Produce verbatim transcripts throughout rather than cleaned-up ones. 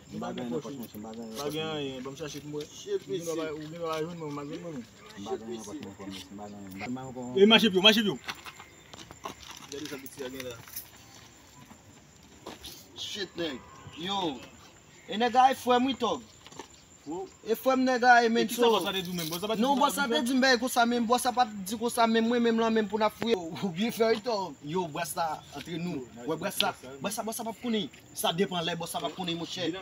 M pa gen nan pòch mwen, m pa gen nan pòch mwen. Pa gen anyen, ban m chache pou mwen. Ou gen dwa pa jwenn mwen, m pa jwenn mwen menm. M pa gen nan pòch mwen, frè m, m pa gen anyen. E mache pye w, mache pye w. Gade sa piti a gen la. Shit, nèg. Yo. E nèg a e frè m, wi, Tòg. E frè m nèg a e, men. Kisa bòs la te di w menm? Bòs la pa te di w konsa menm? Non, bòs la te di m bagay konsa menm, bòs la pa t di konsa menm, mwen menm lan menm pou n ap fouye. Ou byen fè, wi, Tòg. Yo, bòs la, antre nou. Wè, bòs la, bòs la, bòs la p ap konnen. Sa depan lè bòs la p ap konnen, monchè.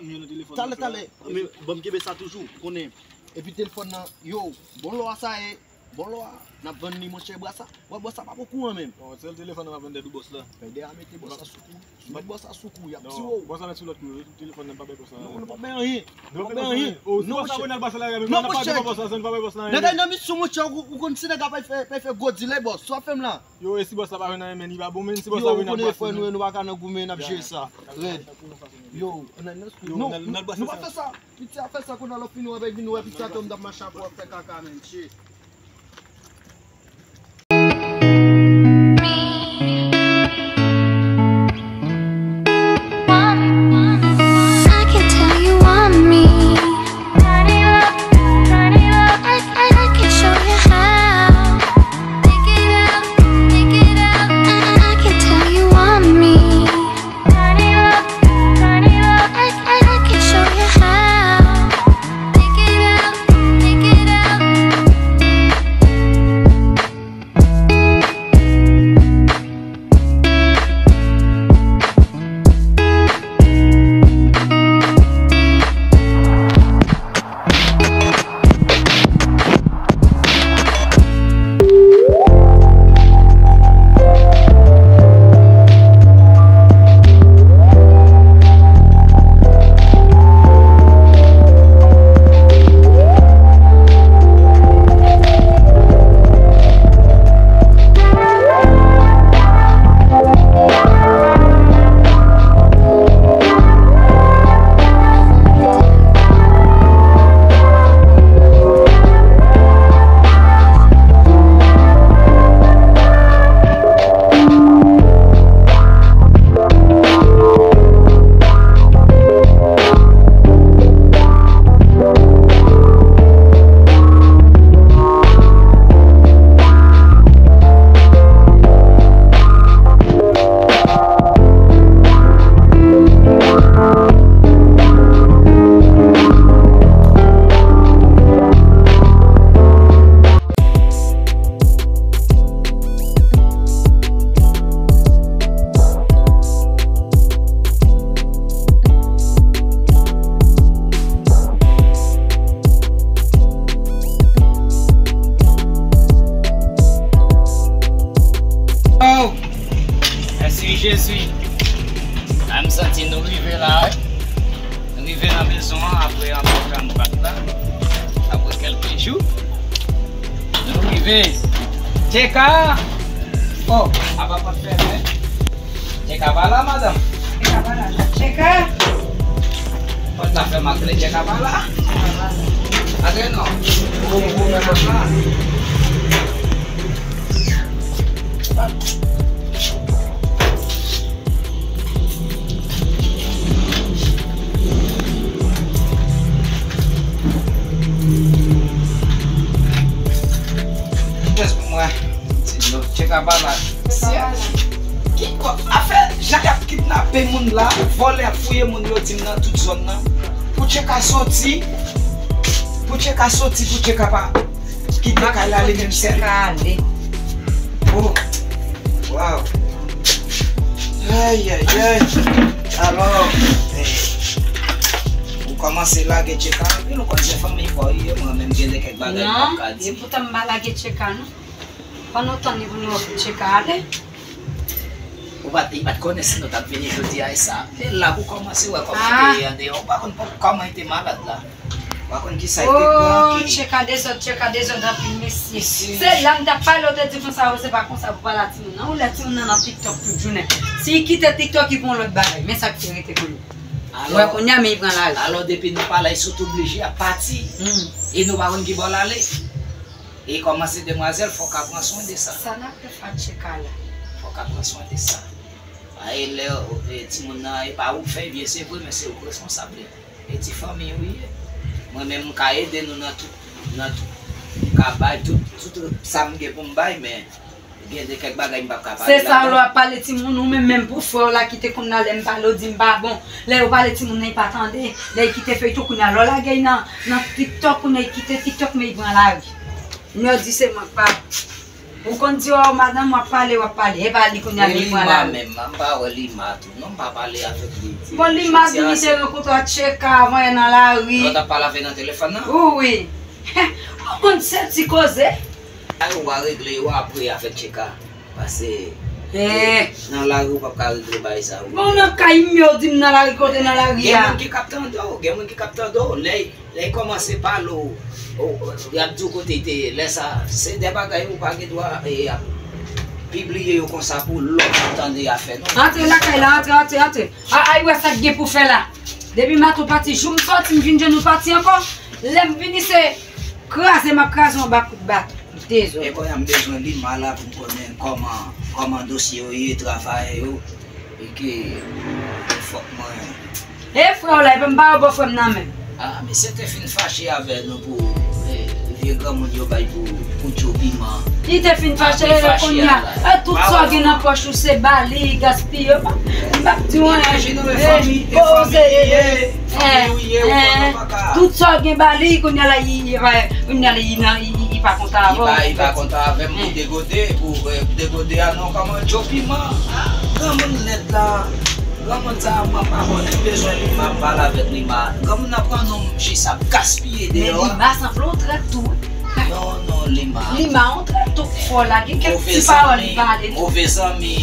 Talè, talè. Men, ban m kenbe sa toujou, konnen. Epi telefòn nan, yo, bon lò a sa ye. Bon lò a, n ap vann li, monchè, bòs la. Wè, bòs la p ap okouran menm. Bon, sèl telefòn nan m ap vann dèdou bòs la. Fè de a mete bòs la sou kou. Sou met bòs la sou kou, y ap tiye w. Bòs la met sou lòt kou, telefòn nan pa bay bòs la. Non, nou p ap bay anyen. Non, monchè. Non, monchè. Nèg la nan misyon, monchè, ou, ou konn si nèg la pa fè, pa fè gwo dilè, bòs. Sa w ap fè m la? Yo, e si bòs la pa jwenn anyen, men li pa bon, men si bòs la jwenn anyen, nou pa ka nan goumen, n ap jere sa. Rèd. Yo, non, nou pa fè sa. Piti a fè sa, kounye a lè w fini wè, vin wè piti a tou, m t ap mache apre w ap fè kaka, men, shit. I can tell you want me. I, I, I can show you how. Think it out, think it out. I, I can tell you want me. I, I, I can show you how. Think it out, think it out. Oh, mèsi Jezi. A, m santi nou rive la, wi. Nou rive nan mezon an apre anpil tann bat la. Apre kèlke jou, nou rive. Tcheka! Oh, apa pòt fèmen. Tcheka pa la, madanm. Tcheka pa la. Tcheka! Pòt la fèmen ak kle, Tcheka pa la. Antre non. Ou, ou fèmen pòt la. Tcheka pa la. Mesye, ki afè jan y ap kidnape moun la, vòlè ap fouye moun yo di m nan tout zòn nan. Pou Tcheka soti, pou Tcheka soti, pou Tcheka pa kite kay la li menm sèl. Oh, wow. Ay, ay, ay. Alò, eh, ou kòmanse lage Tcheka, epi nou konn se fanmi pa w ye, mwen menm gen de kèk bagay m p ap ka di. Non, epoutan m pa lage Tcheka, non. Fò nou tann li pou nou wè pou Tcheka ale. Ou pa t, li pa t konnen si nou t ap vini jodi a, e sa. E la pou kòmanse wè kòman peyi an deyò. Ou pa konn kòman li te malad la. Ou pa konn kisa li te pran. Oh, ki Tcheka dezòd, Tcheka dezòd anpil, mesye. Se la m t ap pale, ou te di konsa, se pa konsa pou pale a timoun nan. Ou lè timoun nan nan TikTok tout jounen. Si li kite TikTok, li pran lòt bagay. Men sa k te rete pou li. Wè, kounye a, men li pran lari. Alò, depi nou pa la, li sot oblije ap pati. E nou pa konn ki bò l ale. E kòman se demwazèl, fòk a pran swen de sa. Sa n ap fè Fatcheka la? Fòk a pran swen de sa. A, e lè, e, timoun nan, e pa ou k fè l byen, se vre, men se ou k responsab li. E ti fanmi w ye. Mwen menm, m ka ede nou nan tout, nan tout. M ka bay tout, tout sa m gen pou m bay, men gen de kèk bagay m p ap ka pale ladan. Se sa, lè w ap pale timoun, ou menm, menm pou frè w la ki te konn la, lè m pale, w di m pa bon. Lè yo pale timoun nan, li pa tande. Lè li kite feyton, kounye a, lè w lage l nan, nan TikTok, kounye a, li kite TikTok, men li pran lari. M yo di se mwen k pa. Ou konn di, o, madanm, w ap pale, w ap pale. E pa li kounye a, men li pran lari. E Lima menm, m pa wè Lima tou. Non, m pa pale avèk li. Bon, Lima vini te rankontre ak Tcheka avan yè nan lari. Ou t ap pale avè l nan telefòn nan? Wi, wi. Ou konn se ti koze. Ay, ou a regle yo apre avèk Tcheka. Pase, eh, nan lari ou p ap ka regle bagay sa yo. Bon, nan kay m yo di m nan lari, kote nan lari a. Gen moun ki k ap tande w, gen moun ki k ap tande w. Lè, lè y kòmanse pale w, w, y ap di w kote y te ye. Lè sa, se de bagay ou pa gen dwa, eh, ap pibliye yo konsa pou lòt moun tande afè nou. Antre lakay la, antre, antre, antre. A, ay, wè sa k gen pou fè la. Depi maten w pati, jou m sòti, m vin jwenn ou pati ankò. Lè m vini, se kraze m ap kraze w anba kout baton. Dezòd. E kounye a m bezwen Lima la pou m konnen kòman, kòman dosye yo ye, travayè yo. E ke fòk mwen. E frè w la, epi m pa wè bò frè m nan menm. Ah, misye te fin fache avè nou pou, eh, vye granmoun yo bay pou, pou Joe Piman. Li te fin fache, kounye a. Eh, tout sa w gen nan pòch ou, se ba li, gaspiye. M p ap di w anyen. Imajine w, e fanmi, e fanmi li ye, fanmi ou ye, ou konnen w pa ka. Tout sa w gen ba li, kounye a la, li, li pa, kounye a la, li nan, li, li, li pa kontan avè w. Li pa, li pa kontan avè m pou degode, pou, eh, degode a non, kòman Joe Piman? Ah, granmoun lèd la. Granmoun sa a, mwen pa konnen, m bezwen Lima, m pale avèk Lima. Granmoun nan pran non m jis ap gaspiye deyò a. Men Lima sanble yon trèt tou, wi. Non, non, Lima. Lima yon trèt tou, fò la, gen kèk ti pawòl li pale. Move zanmi,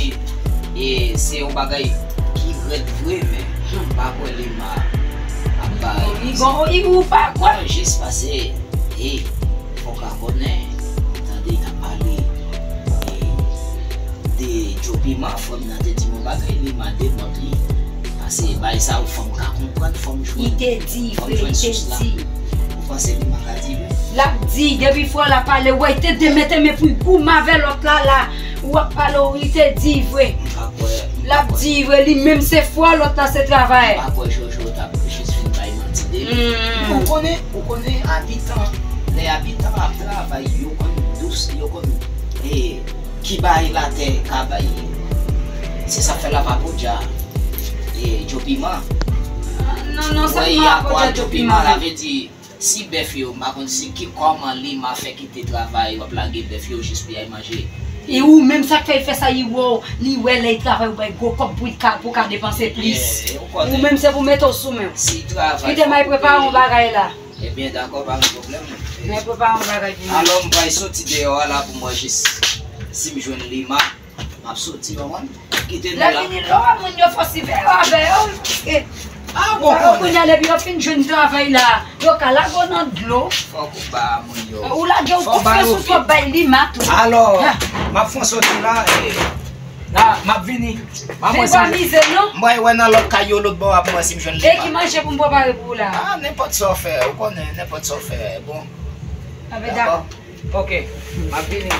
e se yon bagay ki rèd vre, men m pa kwè Lima ap bay. Li bon, li ou pa kwè. Non, jis pase, e, fò w ka konnen, tande, y ap pale, e, de Joe Piman, fanm nan te di m yon bagay, Lima denòt li. Pase bay sa yo, fanm ka konprann, fanm jwenn, fanm jwenn sous la. Ou panse Lima ka di vre? L ap di, depi frè l ap pale, w wè, li te demete men pou l goumen avè lòt la, la. W ap pale, wi, li te di vre. M pa kwè, m pa kwè. L ap di vre, li menm se frè lòt la, se travayè. M pa kwè Jojo t ap jis vin bay manti de li. Ou konnen, ou konnen abitan, lè abitan ap travay, yo konn dous, yo konn, e, ki bay latè ka bay. Se sa k fè l ap apodya, e, Joe Piman. Non, non, sa pa apodya Joe Piman. Sa vle di, si bèf yo, m pa konn si ki, kòman Lima fè kite travay, w ap lage bèf yo jis pou y al manje. E ou menm sa k fè l fè sa, li wè w, li wè lè l travay, ou bay gwo kòb pou l ka, pou w ka depanse plis. Ou menm se pou mete w sou men w. Si travay. Kite m al prepare yon bagay la. Ebyen, dakò, pa gen pwoblèm. Men prepare yon bagay pou mwen. Alò, m pral soti deyò a la pou m wè jis si m jwenn Lima. M ap soti, w konprann? Kite nou la. Lè vini lò, moun yo fò siveye avè yo, paske. Ah, bon, konnen. Kounye a, depi yo fin jwenn travay la, yo ka lage w nan dlo. Fòk ou ba moun yo. Ou lage w konfyans ou twòp bay Lima tou. Alò, m ap fè yon soti la, e, la, m ap vini. Vin pa mize, non. M pral wè nan lòt kay yo, lòt bò a, pou mwen si m jwenn Lima. E ki manje pou m prepare pou ou la? Ah, nenpòt sa w fè, ou konnen, nenpòt sa w fè, bon. Ah, ben, dakò. Ok, m ap vini.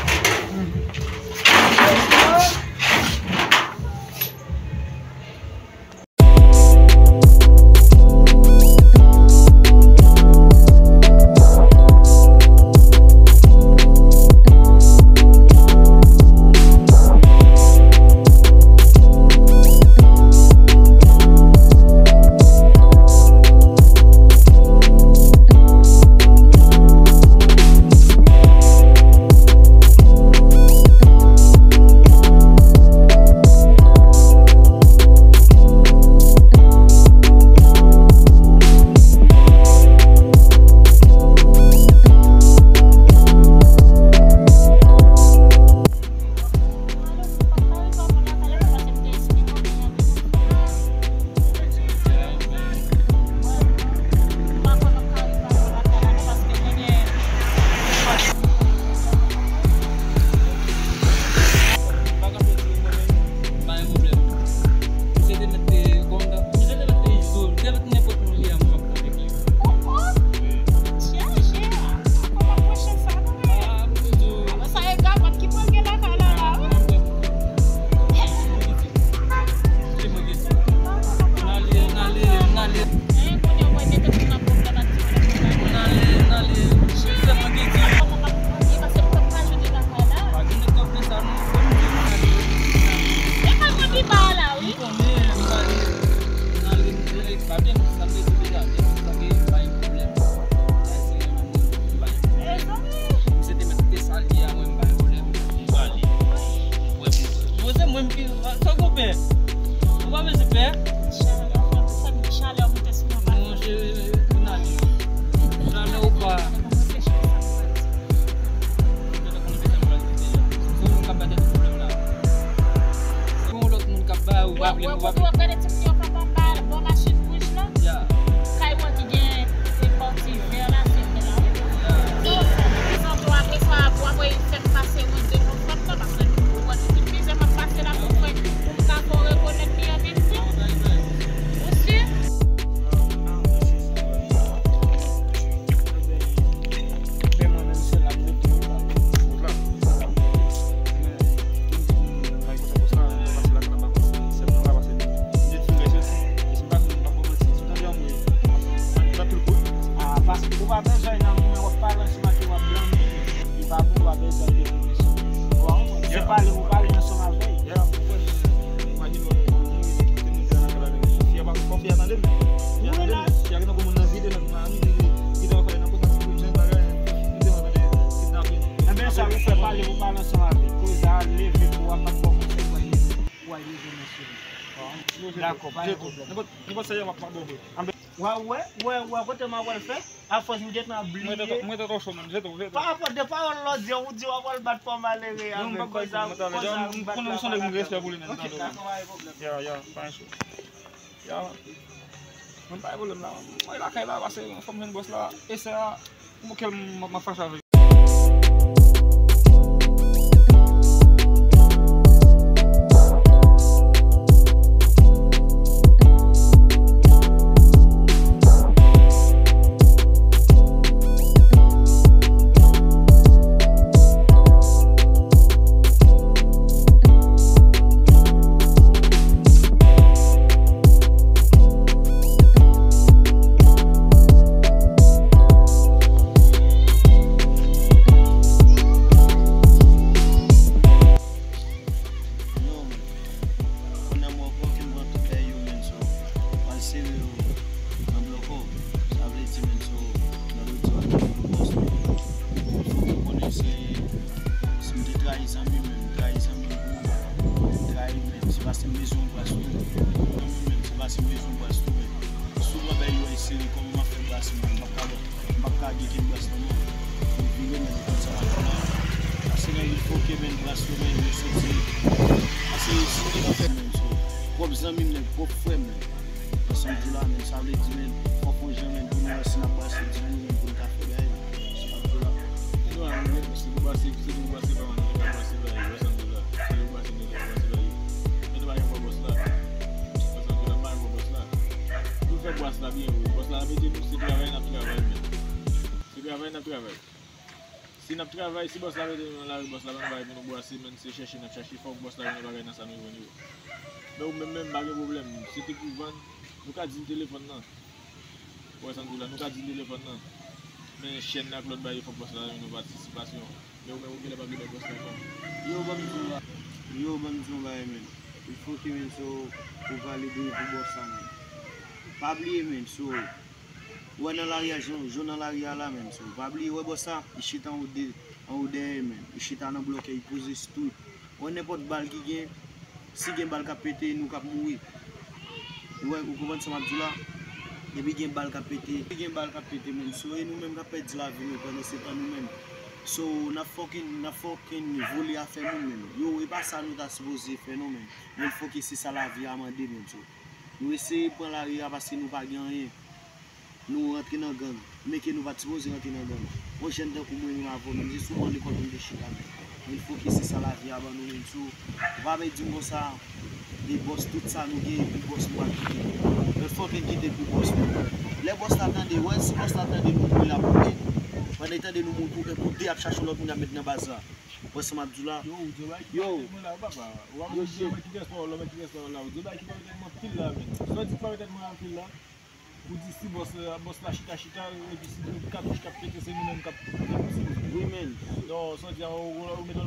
Pa bezwen nan moman w ap pale ansanm ak li, w ap blanmi li. Li pa bon, w ap bezwen de pwofesyonèl. Se pale pou pale ansanm avè l. Enben, sa ou fè, pale pou pale ansanm avè l. Koze a leve pou w ap ba konsèy pou w al leve, pou w al leve mesye. Dakò, pa gen pwoblèm. Nenpòt sa y ap ap ba w. Wè, wè, wè, wè, kote m ap pral fè? Afòs m gentan bliye. Mwen te twò cho, menm, jete w, jete w. Pa rapò de pawòl lòt di, ou di w ap pral bat fò malere a, men koz a, koz a, m bat la, m respè pou li, menm. Ok, dakò, pa gen pwoblèm. Ya, ya, pa gen cho. Ya, mwen pa gen pwoblèm la. Mwen lakay la, pase fò m jwenn bòs la. E sa, mwen kè m ap fache avè l. Yo, man. Pandan mwen pran ke m pran tout bagay yo, man, so, w al sere yo nan blòkò. Sa vle di, man, so, nan lòt di w al mete yo bòs, man. Fòk yo konnen se, si m te trayi zanmi m, men m trayi zanmi m pou mwen. M trayi, men se paske m bezwen yon bras tou. Zanmi m, men se paske m bezwen yon bras tou, men. Souvan, bagay yo esere, kòman m ap fè bras mwen, m p ap ka, m p ap ka gen kèk bras nan men. Mwen vire, men nou konn sa m ap fè la. Pase nan il fo ke men bras yo, men yo soti. Pase si m te ka fè men so, pwòp zanmi m, men pwòp frè m, men. Nan sans di la, men sa vle di, men, fòk yon jan, men, pou nou wè si n ap brase di moun, men, pou n ka fè bagay, men. Sa m ap di la. E nou a, nou, si nou brase, si nou brase pa mal, nou ka brase bagay, wè sa m di la. Si nou brase, nou ka brase bagay. Men nou pa gen pwòp bòs la. Wè sa m di la, pa gen pwòp bòs la. Nou fè bras la byen, wi. Bòs la mete nou, se travay n ap travay, men. Se travay n ap travay. Si n ap travay, si bòs la mete nou nan lari, bòs la ban nou bagay pou nou bwase, men se chèche n ap chèche, fòk bòs la jwenn yon bagay nan sa nou jwenn yo. Men ou menm, menm, pa gen pwoblèm. Si te pou vann, nou ka di n telefòn nan. Ou wè sa m di w la, nou ka di n telefòn nan. Men chèn nan ak lòt bagay yo, fòk bòs la jwenn yon patisipasyon. Men ou menm, ou genlè pa vle bay bòs la non. Yo, ban m di w la. Yo, ban m di w yon bagay, men. Il fo ke, men, so, ou pale byen pou bòs la, men. Pa bliye, men, so, ou wè nan lari a, jan, jan nan lari a la, men, so, pa bliye, ou wè bòs la, li chita anwo de, anwo dèyè, men. Li chita nan blòkè, li poze strik. Ou wè nenpòt bal ki gen, si gen bal k ap pete, nou k ap mouri. Ou wè, ou konprann sa m ap di w la? Depi gen bal k ap pete, depi gen bal k ap pete, men, so, e nou menm k ap pèdi lavi nou pandan se tan nou menm. So, n ap fucking, n ap fucking vole afè moun, men. Yo, e pa sa nou ta sipoze fè, non, men. Men, fòk se sa lavi a mande, men, so. Nou eseye pran lari a paske nou pa gen anyen. Nou rantre nan gang. Men ke nou pa t sipoze rantre nan gang. Yon jèn tankou mwen menm avè w menm, se sou ban lekòl pou m te chita menm. Men fòk se sa lavi a ban nou menm, so. Ou pa vle di m konsa, e bòs, tout sa nou gen, epi bòs nou pral kite. Men fòk n kite pou bòs nou. Lè bòs la tande, wè, si bòs la tande nou mouri la pou en. Pandan l tande nou mouri pou en, pou de ap chache yon lòt moun y ap met nan baz la. Wè sa m ap di w la? Yo, ou di yon bagay ki pa tèt mwen la, papa. Ou pa konn di yon bagay ki tèt mwen la, ou di yon bagay ki pa tèt mwen anpil la, men. Sa w di ki pa tèt mwen anpil la? Ou di si bòs la, bòs la chita, chita, epi si katouch k ap pete, se nou menm k ap, k ap tire. Wi, men. Non, sa w di a, ou, ou, ou mete,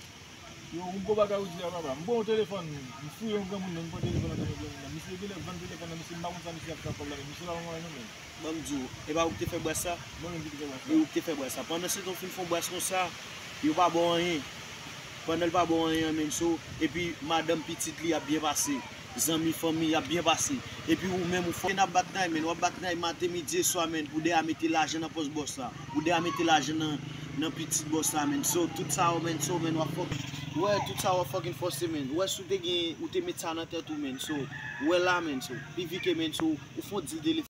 yo, yon gwo bagay ou di a, papa. M pran yon telefòn, m fouye yon granmoun nan, m pran telefòn nan men granmoun nan. Misye genlè vann telefòn nan, misye, m pa konn sa misye ap fè ak kòb la, men misye pa ban mwen anyen non, men. Ban m di w, e pa ou ki te fè bras la? Mwen menm ki te fè bras la. E ou ki te fè bras la. Pandan se tan w fin fè yon bras konsa, yo pa ba w anyen. Pandan l pa ba w anyen an, men so, epi madanm, pitit li ap byen pase. Zanmi, fanmi, y ap byen pase. Epi ou menm, ou fò n ap bat kay, men w ap bat kay maten, midi e swa, men, pou de a mete lajan nan pòch bòs la. Pou de a mete lajan nan, nan pitit bòs la, men. So, tout sa yo, men, so, men, w ap fò. Wè, tout sa yo w ap fucking fòse, men. Wè, si w te gen, ou te met sa nan tèt ou, men. So, wè la, men, so. Pi vite, men, so, ou fè yon dil telefòn.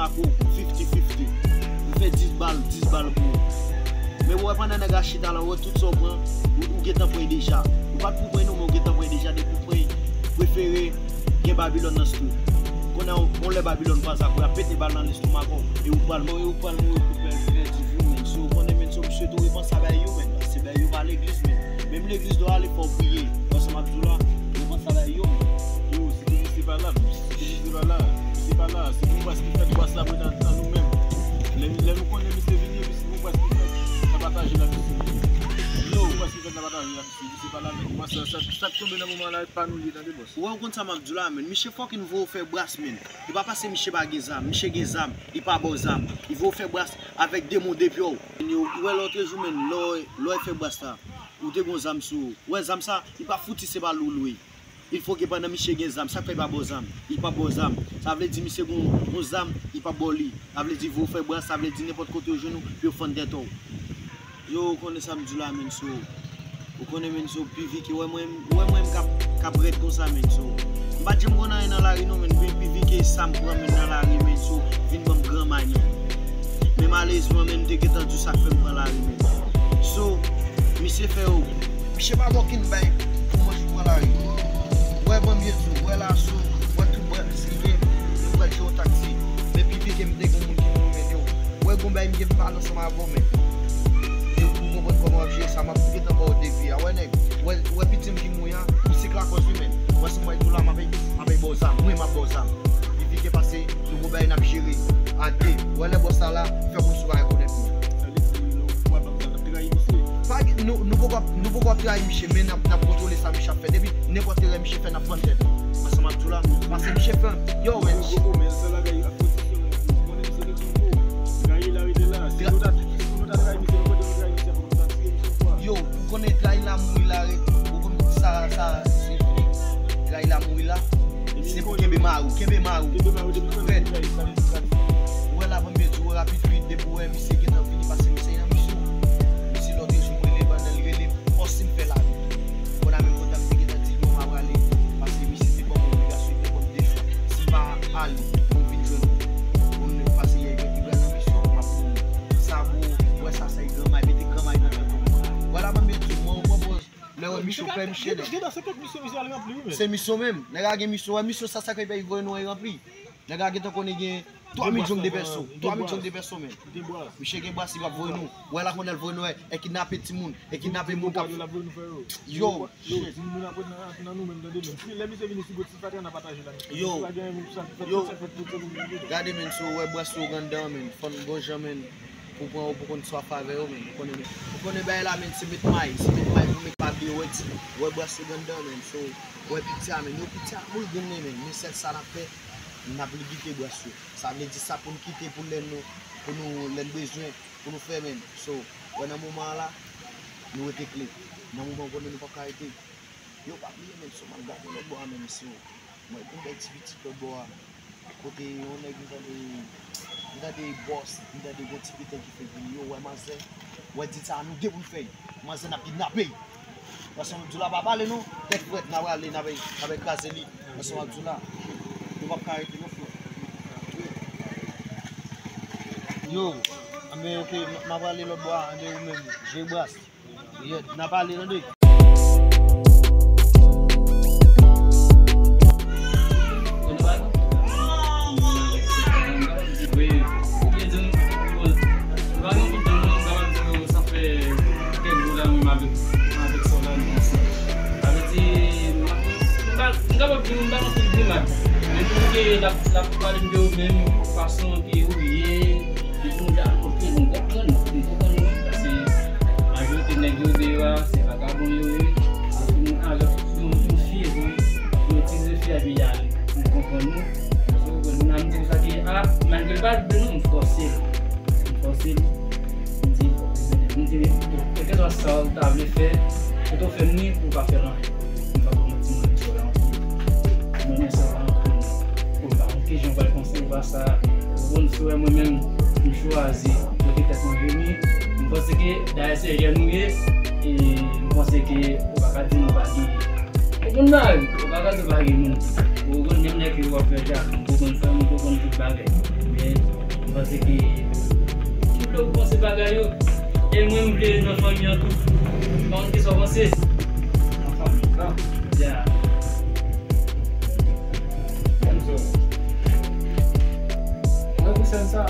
Ak ou fifti fifti. Ou fè dis bal, dis bal pou ou. Men ou wè pandan nèg la chita la, ou wè tout sa ou pran, ou, ou gentan pran deja. Ou pa t pou pran non, men ou gentan pran deja. Depi ou pran, prefere gen Babilòn nan street. Konnen yon, yon lè Babilòn kwaze ak ou, y ap pete bal nan lestomak ou, e ou pral mouri, ou pral mouri pou pèdi, pèdi vi w, menn. So, ou konnen, menn, so, misye tou repanse a bay yo, menn. Se bay yo pa legliz, menn. Menm legliz dwe ale fò w priye. Wè sa m ap di w la, repanse a bay yo, menn. Yo, si te misye pa la, si te misye pa la, misye pa la, se pou bas ki fèt, bas la mwen nan, nan nou menm. Lè, lè nou konnen misye vini, epi se pou bas ki fèt, n a pataje la misye. Yo, bas ki fèt, n a pataje la misye. Misye pa la, men mwen, sa, sa, sa k tonbe nan moman la, pa nou li, tande, bòs. Ou wè, ou konn sa m ap di w la, menn. Misye fucking voye w fè bras, menn. E pa paske misye pa gen zam. Misye gen zam. Li pa ba w zam. Li voye w fè bras avèk de mo de pye w. Yo, ou wè lòt jou, menn, lè w, lè w fè bras la, ou te gon zam sou ou. Ou wè zam sa, li pa fouti se pa lou lwe. Il faut que pandan misye gen zam, sa k fè li pa ba w zam? Li pa ba w zam. Sa vle di misye gon, gon zam, li pa ba w li. Sa vle di voye w fè bras, sa vle di nenpòt kote yo jwenn ou, pou yo fann tèt ou. Yo, ou konnen sa m di w la, menn, so. Ou konnen, menn, so, P V K, wè mwen, wè mwen k ap, k ap rèd konsa, menn, so. M pa t janm konn anyen nan lari non, menn, men P V K sa m pran, menn, nan lari, menn, so, vin ban m granmay, menn. Men malerezman, menn, m te gentan di w sa k fè m pran lari, menn. So, misye fè yo, misye pa gen okenn bay pou mwen pou pran lari. Wè, ban m byen di w, wè la, so, wè tout bwè, si gen, nou pral jere yon taksi. Men P V K, m te gen moun ki pou mete w. Wè, gon bay m gen m pale ansanm avè w, menn. E ou konprann kòman w ap jere sa, m ap gentan ba w devi a. Wè, nèg, wè, wè piti m ki mouri a, ou se k lakòz li, menn. Wè, si m wè tou la, m ap, m ap ba w zam. Mwen, m ap ba w zam. P V K pase, nou gon bay n ap jere a de. Wè, lè bòs la la, fè kòmsi w pa rekonèt mwen. Sa vle di, nou, w ap, w ap trayi misye. Pa gen, nou, nou poko ap, nou poko ap trayi misye, men n ap, n ap kontwole sa misye ap fè. Depi nenpòt erè misye fè, n ap fann tèt li. Wè sa m ap di w la, pase misye fè, yo, men. Yo, men, sa bagay la, kondisyon, ou konnen misye te di yon mo. Trayi la, rete la. Si nou ta, si nou ta trayi misye, nou kote nou trayi misye, fòk nou ta tiye misye fwa. Yo, ou konnen trayi la, mouri la, rete. Ou konn sa, sa, se fini. Trayi la, mouri la. Se pou kenbe mari w, kenbe mari w. Kenbe mari w, depi w konn trayi, sa vle di trayi. Ou wè la, ban m byen di w rapid, vit, depi w wè misye gentan vini, pase misye nan misyon. Misye lòt jou, m rele pandan l rele m, fòse m fè lavi. Konn a menm kontan m te gentan di l, bon, m ap prale, paske misye te ban m obligasyon, li te ban m de chwa. Si m pa ale, pou m vin jwenn ou, pou m pase yè, yè ki pral nan misyon, m ap mouri. Sa pou, wè sa, sa e granmay, mete granmay nan tèt ou. Vwala, ban m byen di w, mwen, ou pran pòz, lè wè misyon fè misye nèg. Gen, gen, gen, se kèk misyon misye al ranpli, wi, men. Se misyon menm. Nèg la gen misyon, wè misyon sa, sa k fè li voye nou ranpli. Nèg la gentan konnen gen twa milyon de pèso. Twa milyon de pèso, men. Misye gen bras, li p ap voye nou. Wè la kounye a l voye nou, e kidnape timoun, e kidnape moun k ap. Yo, yo, shit. Di moun ap ret nan, nan nou menm, tande, men. Lè misye vini sou gwo ti fatra, n a pataje la. Yo, yo, gade, men, so, wè bras yo anndan, men. Fò n gon jan, men, pou pran yo, pou konn swaf avè yo, men. Ou konnen, men. Ou konnen bagay la, men, se met may, se met may pou met pa bliye, wè, wè bras yo anndan, men. So, wè piti a, men. Yo piti a, pou l grenn, men. Men sèl sa n ap fè, n ap libite bras yo. Sa vle di sa pou n kite pou lè nou, pou nou, lè n bezwen, pou nou fè, men. So, wè nan moman an la, nou rete kle. Nan moman ou konnen nou p ap ka rete. Yo, pa bliye, men, so m al gade lòt bò a, men, mesye, mwen, yon bèl ti pitit lòt bò a. Kote yon nèg, m tande, m tande bòs, m tande gon ti piten ki fè vini. Yo, wè manzè, wè di sa, nou de pou n fè. Manzè n ap kidnape. Paske nou di la pa pale non, tèt frèt, n a prale, n a pral, n a pral kraze li. Paske w ap di la, nou p ap ka rete non, frè. Yo, anben, ok, m, m a prale lòt bò a, anben ou menm, je bras. Yeah, n a pale, tande. Wi, ou byen di m, m pa gen anpil tan non, m kapab di w sa fè kèk jou la menm avèk, avèk sa w la nou ansanm. Sa vle di, m, m pa, m kapab di w m pa gen anpil grimas. Men pou ke l ap, l ap pale m de ou menm, fason ke ou ye, depi m ta, ok, m konprann, m konprann wi, paske majorite nèg yo deyò a, se vakabon yo ye, se moun avèk yon, yon fye vre, yo itilize fye a epi y ale. M konprann nou. Paske w konn moun nan m di w sa ke, a, malgre l pa t vle non, m fòse l. M fòse l. M di, m di, kèlkeswa sa w ta vle fè, kote w fè m ni pou w pa fè l anyen. M pa pou manti, mwen, m sou la anpil. Mwen, mwen, sa w la anpil. Ou pa konn kijan w pral panse ou pa sa. Ou konn, si w wè mwen menm, m chwazi pote tèt mwen vini. M panse ke, dayè, se jèn ou ye, e m panse ke ou pa ka di nou pa gen. Ou konn bagay, ou pa ka di pa gen moun. Ou konn menm lè ke w ap fè djab, ou konn fè moun, ou konn tout bagay. Men, Epi, ki vle w panse bagay yo? E mwen, m vle nan fanmi an tou. M pa konn kisa w panse. Nan fanmi an? Ya. Mwen, pou sèn sa,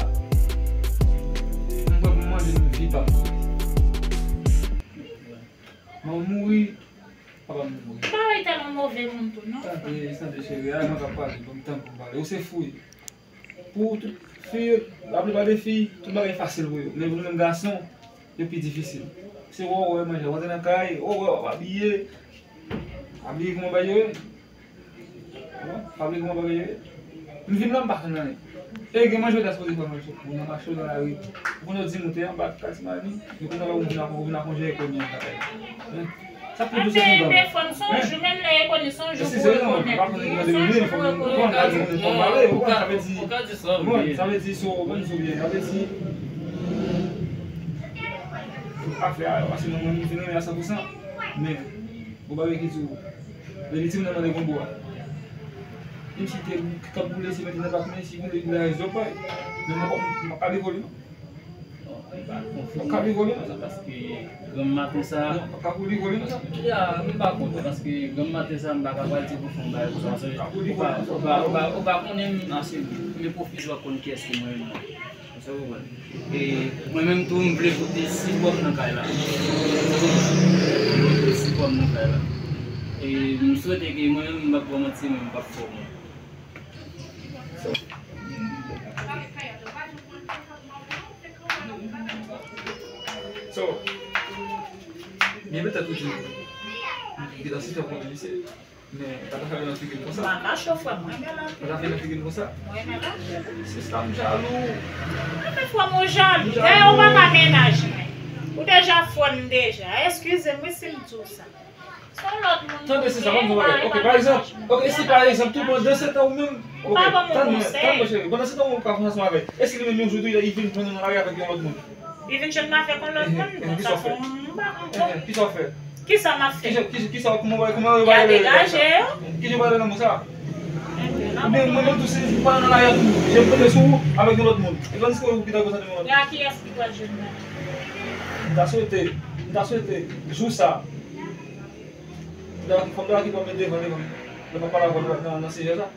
m pran pou manje nan vi pa m. Mwen mouri, papa m mouri. Ou pa wè tèlman move moun tou, non? Tande, tande, cheri, a mwen k ap pale, ban m tan pou m pale. Ou se fou. Pou tout fi, laplipa de fi, tout bagay fasil pou yo. Men pou nou menm gason, yo pi difisil. Se wè w wè manje, w antre nan kay, w wè w ap abiye. Abiye kòman bagay yo ye? Bon, pa vle gen yon bagay yo ye. M vin la, m pa konn anyen. E gen manje w ta sipoze fè manje pou nan mache nan lari. Ou konn yo di moute anba Katimani, yo konn anba ou vin a, ou vin a konje e konye an batay. Sa pou dou se konn. Men fò n sonje, menm lè e konye, se yon jou pou rekonèt li, se yon jou pou rekonèt li. Ou ka di sa, bon, sa vle di so, bon, so byen, sa vle di afè a, paske mwen, mwen, m vin renmen a san pou san. Men, bon, bagay ki di w, lè li di m nan mande konbo a. Menm si te k ap boule, si mete nan bak, men si boule, boule a rezon pa. Men mwen pa, mwen pa ka viv li, non. Mwen pa ka viv li, non. Paske granm maten sa. Non, pa ka viv li, non, sa. Ya, mwen pa kontan, paske granm maten sa, mwen pa ka pral di pou fè yon bagay konsa. Ou pa, ou pa, ou pa, ou pa konnen m ase, men pwofizwa konn kiyès ki mwen menm. Ou sa konprann? E mwen menm tou, m vle pote sipò m nan kay la. Ou sa konprann? M vle pote sipò m nan kay la. E m swete ke mwen menm, m p ap ba w manti, mwen m p ap fè w manti. So, byen petèt ou di, li nan sistèm konnen misye. Men, pa ta fè nan figi l konsa. M pa kache w, frè m, mwen renmen l anpil. Pa ta fè nan figi l konsa. Mwen renmen l anpil. Sista, m jalou. Mwen fè frè m ou jalou. Dayè, ou pa ka mennaj mwen. Ou deja frè m deja. Eskize m, wi, si m di w sa. Se yon lòt moun. Tande, sista, ban m di w yon bagay. Ok, pa egzanp, ok, si pa egzanp, tou pandan se tan ou menm, ok, tann mwen, tann mwen, cheri. Pandan se tan ou menm ou ka fè ansanm avè l. Èske li menm yon jou tou, li vin jwenn ou nan lari avèk yon lòt moun? Li vin jwenn m avèk yon lòt moun. Bon, sa fè m pa konprann. Kisa w fè? Kisa m ap fè? Kisa, kisa, kisa, kòman, kòman yo va rele sa? Kisa yo va rele lanmou sa? Oubyen mwen menm tou, si m pa nan lari a tou, je m tonbe sou ou avèk yon lòt moun. E pandan se ou ki ta konsantre yon lòt moun. E a kiyès ki pral jwenn la? M ta swete, m ta swete, jou sa, m ta, fò m ta ki pral met devan, devan, lè m ap pale avè w nan, nan sijè sa.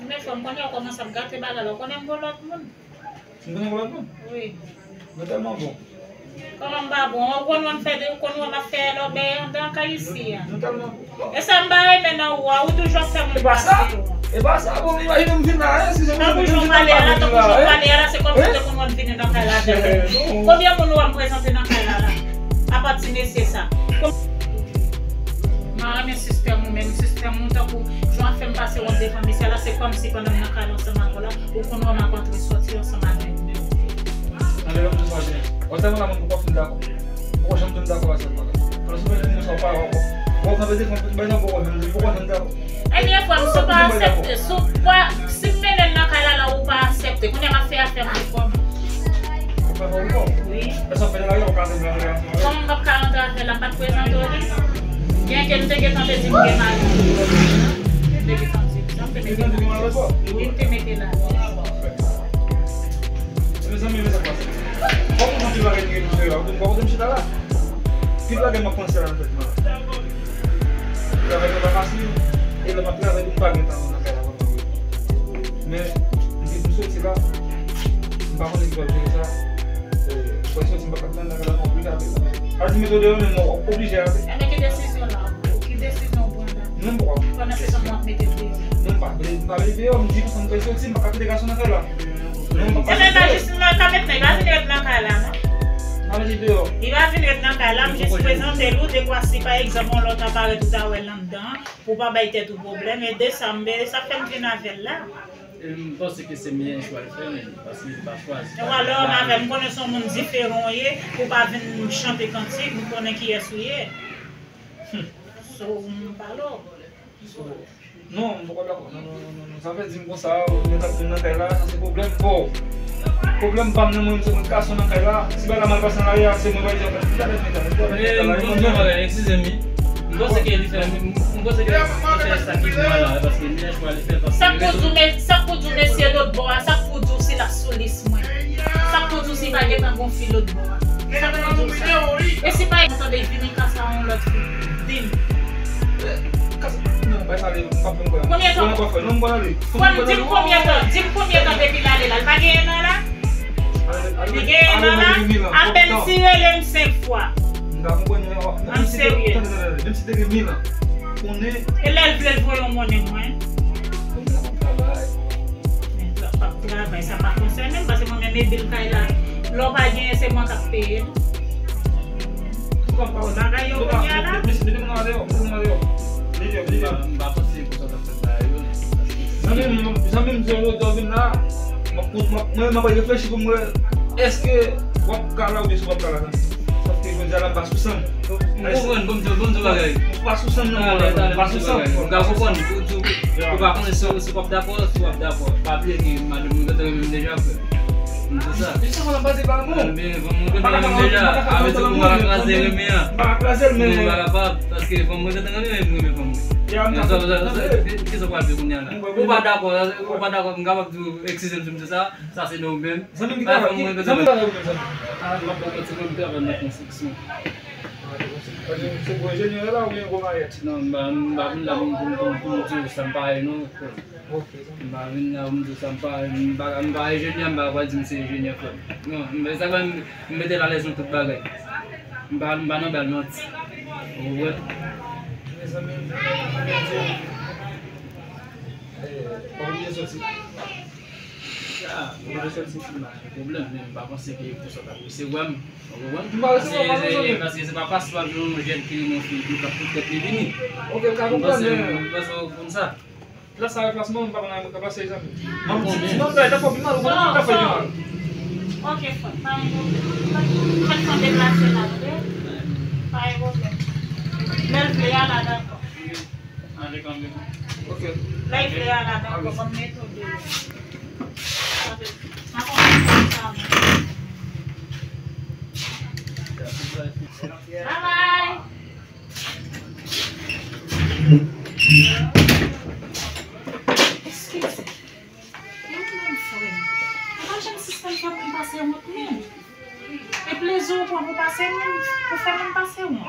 Men frè m, kounye a w kòmanse ap gate bagay la, w konnen m gon lòt moun. M konnen w lòt moun? Wi. Nou tèlman bon. Kòman m pa bon? Ou konn wè m fè de, ou konn wè m ap fè lòbèy anndan kay isi a. Nou tèlman bon. E sa m pa renmen nan ou a, ou toujou ap fè moun pase wont. E pa sa, bon, imajine m vin la, hein, si se tankou jan w pale a la, tankou jan w pale a la, se kòmsi w te konn wè m vini nan kay la avè w. Konbyen moun ou wè m prezante nan kay la la? Apa ti mesye sa. M pa renmen sistèm ou menm, sistèm ou tankou jan w ap fè m pase wont devan mesye a la, se kòmsi pandan m nan kay la ansanm avè w la, ou konn wè m ap antre sòti ansanm avè l. Tande, lè m di w sa byen. Ou tèlman la moun poko fin dakò. Poko janm fin dakò a sa. Pandan se mwen di moun sa ou pa wè. Ou kanpe devan tout bagay nan poko janm, poko janm dakò. Ebyen, frè m, si w pa aksepte, si w pa, si m mennen l nan kay la, la, ou pa aksepte, kounye a m ap fè afè m pou kò m. Ou fè afè w pou kò w? Wi. Èske w fè nan lari a, ou ka antre nan lari a? Kòman m p ap ka antre avè l, m pa t prezante w li? Byenke m te gentan te di m gen mari. M te gentan di l sa, m te mete la. Li te mete la. Mezanmi, men sa k pase. Fòk nou fè yon ti bagay ki gen pou fè la. Ou konn kote m chita la? Tout bagay m ap panse la nan tèt mwen la. Travay la pa fasil, e lè m ap travay, m pa gen tan nan kay la vrèman vre. Men, m te pou soti la, m pa konnen ki pral jere sa. E, pou soti, m pa ka nan kay la, m oblije ale. Al di mete w deyò, men mwen oblije ale. Ebyen, ki desizyon la? Ki desizyon w pran la? Non, m poko. Pandan se tan, m ap mete l deyò. Non, m pa, m pa mete l deyò, m di konsa m pral soti, m pa ka kite gason nan kay la. Non, m pa ka soti. Ebyen, pa jis nan ka met nan, li pa vin ret nan kay la, non. M pa mete l deyò. Li pa vin ret nan kay la, m jis prezante l ou, dekwa si pa egzanp, yon lòt aparèt ou ta wè l anndan, pou w pa bay tèt ou pwoblèm, e de sa, m, sa fè m vin avè l la. E m panse ke se meyè chwa l fè, men, paske li pa chwazi. E w alò, m avè m, m konnen se yon moun diferan w ye, pou w pa vin chante kantik, m konnen kiyès ou ye. So, m pale w. So, non, m poko dakò. Non, non, non, non, non. Sa vle di m konsa, ou mèt ap vin nan kay la, sa se pwoblèm pa w. Pwoblèm pa m nan, mwen, se mwen gason nan kay la. Si bagay la mal pase nan lari a, se mwen, pa egzanp, ki ta mèt mete la, ki ta mèt mete la, non, non, non, eskize m, wi. M panse ke li fè, m, m panse ke li fè sa ki bon la, paske li fè chwa, li fè, paske sa k pou di w, men, sa k pou di w, mesye lòt bò a, sa k pou di w si l ap sou lis mwen. Fi lòt bò a. Sa m ap di w sa. E si pa yon tande vini kasa yon lòt fi, di m. Konbyen tan? Fò m di m konbyen tan, di m konbyen tan depi l ale la. Li pa gen en an la? Li gen en an la? Apèn si rele m senk fwa. I'm serious. Menm si te gen mil an. Konnen. E lè l vle l voye yon monnen mwen. Konnen l ap travay. Men l ap travay, sa pa konsène m, paske mwen menm e bil kay la. Lè w pa genyen, se mwen k ap peye l. Bagay yo kounye a la. Mete moun deyò, mete moun deyò. Leve, leve. M pa panse pou sa t ap fèt bagay yo. Zanmi m, zanmi m, se yon lòt vin la. Mwen, mwen, mwen, mwen ap reflechi pou m wè, èske w ap ka la oubyen si w ap ka la, zanmi? Paske jodi a la, m pa sou san m. M konprann, bon, m di, bon, m di bagay. Ou pa sou san m non, talè, talè, m pa sou san m. M ka konprann, ou, ou, ou pa konnen si, si w ap dakò, si w ap dakò. Pa bliye ke madanm mwen gentan renmen m deja, frè. M di sa. Jisteman, m ap pase pa lanmou. Ebyen, fanm mwen gentan renmen m deja. Avèk sa, m pa ka kraze renmen an. M pa ka kraze l, men. M pa kapab, paske fanm mwen gentan renmen m, renmen fanm mwen. Men sa, sa, sa, sa, ki, ki sa w pral di kounye a la? Ou pa dakò, ou pa dakò, m kapab di w, eskize m si m di sa, sa se nou menm. Zanmi m ki travay, zanmi m travay ou menm, zanmi? Ah, m ap fè ti moun travay nan konstriksyon. Se pou enjenyè la oubyen gwo mayèt? Non, m pa, m pa vin la pou m, pou m, pou m, pou m di w sa m pa ye non, frè. Ok, zanmi. M pa vin la pou m di w sa m pa, m pa, m pa enjenyè, m pa pral di m se enjenyè, frè. Non, m, sa fè m, m mete l alèz nan tout bagay. M pa, m pa nan bal manti. Ou konprann? Mezanmi, m di w, eh, pa bliye soti. Ah, mwen resèt se ti mach, gen pwoblèm, men m pa panse ke pou sa w t ap resevwa m. Ou konprann? M pa resevwa w, pa bezwen. Paske, paske se pa paske w ap jwenn yon jèn ki renmen yon fi, epi w ap fout tèt li vini. Ok, m ka konprann, men m panse, m panse w konn sa. Plas sa, plas mwen, m pa konn anyen, plas sa, zanmi. M ap di ti manm la, ta fò pi mal, ou konn ta fò pi mal. Ok, frè, pa gen pwoblèm. Fèk fè deplase la, tande? Pa gen pwoblèm. Lè l vle a la, dakò. Ok. Lè l vle a la, dakò, ban m mete w deyò. Bye bye. Eskize. E ou menm, frè m? Ou pa janm sispann fè moun pase wont, non. E plezi w pran pou pase moun, pou fè moun pase wont.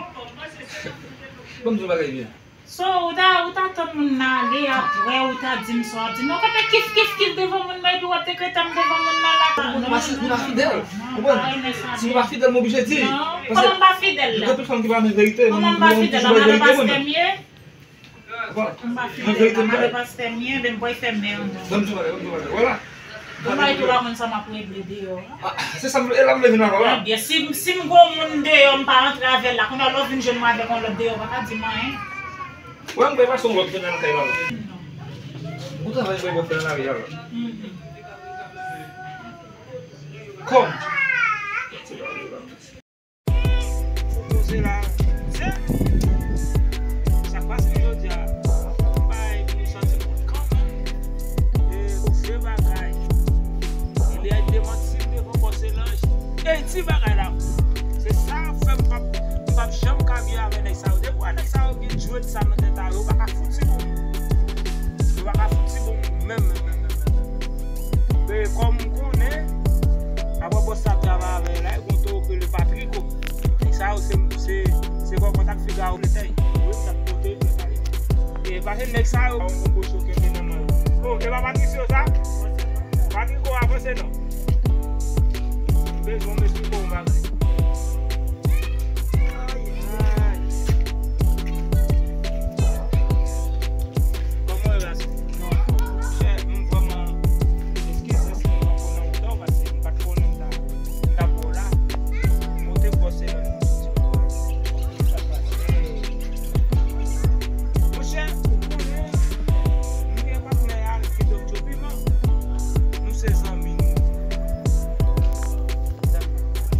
Ban m di w yon bagay byen. So, ou ta, ou ta tann moun nan ale, apre ou ta di m sa w ap di m. Non, kote kif, kif, kif devan moun nan, epi w ap dekrete m devan moun nan la. Ou pa fidèl, ou konprann? Si nou pa fidèl, m oblije di. Non, kòman m pa fidèl la? Gen anpil fanm ki pa renmen verite, men mwen menm toujou bay verite mwen menm. M pa fidèl la, m pa fidèl la, m pa fè m ye, men m pral fè men an non. Ban m di w bagay, ban m di w bagay, vwala. Ou pa tou pa konn sa m ap regle deyò a. Ah, se sa m vle, e la m vle vin avè w la. Ebyen, si, si m gon moun deyò, m pa antre avè l la. Kounye a lè w vin jwenn mwen avèk yon lòt deyò, ou pa ka di m anyen. Wè, m pral pase yon lòt jounen nan kay la la. Non. Ou travay, m pral fè nan lari a la. Mhm. Kòm. Ou poze la, se sa k pase jodi a, bay pou nou santi nou kanmenm. E, se bagay. Li a demanti devan bòs Elanj. Ey, ti bagay la. Se sa k fè m p ap, m p ap janm ka byen avè nèg sa yo. Depi w wè nèg sa yo gen djwèt sa nan tèt a yo, yo pa ka fouti bon. Yo pa ka fouti bon menm, menm, menm, menm, menm. E kòm m konnen, apre bòs sa ap travay avè l la, e gon toro k rele Patriko. Nèg sa yo se, se, se kòkòt ak figa yo. Wi, sa k pote yo pale. E pase nèg sa yo, yon gwo pocho kenbe nan men yo. O, e pa Patriko sa? Patriko avanse non. M bezwen m esplike w yon bagay. Ay, ay. Kòman w ye la? Non, monchè, m vrèman eskize si m pran nan wotè w, paske m pa t konnen m ta, m ta pran w la. Kote bòs se lè nou soti. Monchè, ou konnen, nou gen patnè a ki Doktè Piman. Nou se zanmi nou.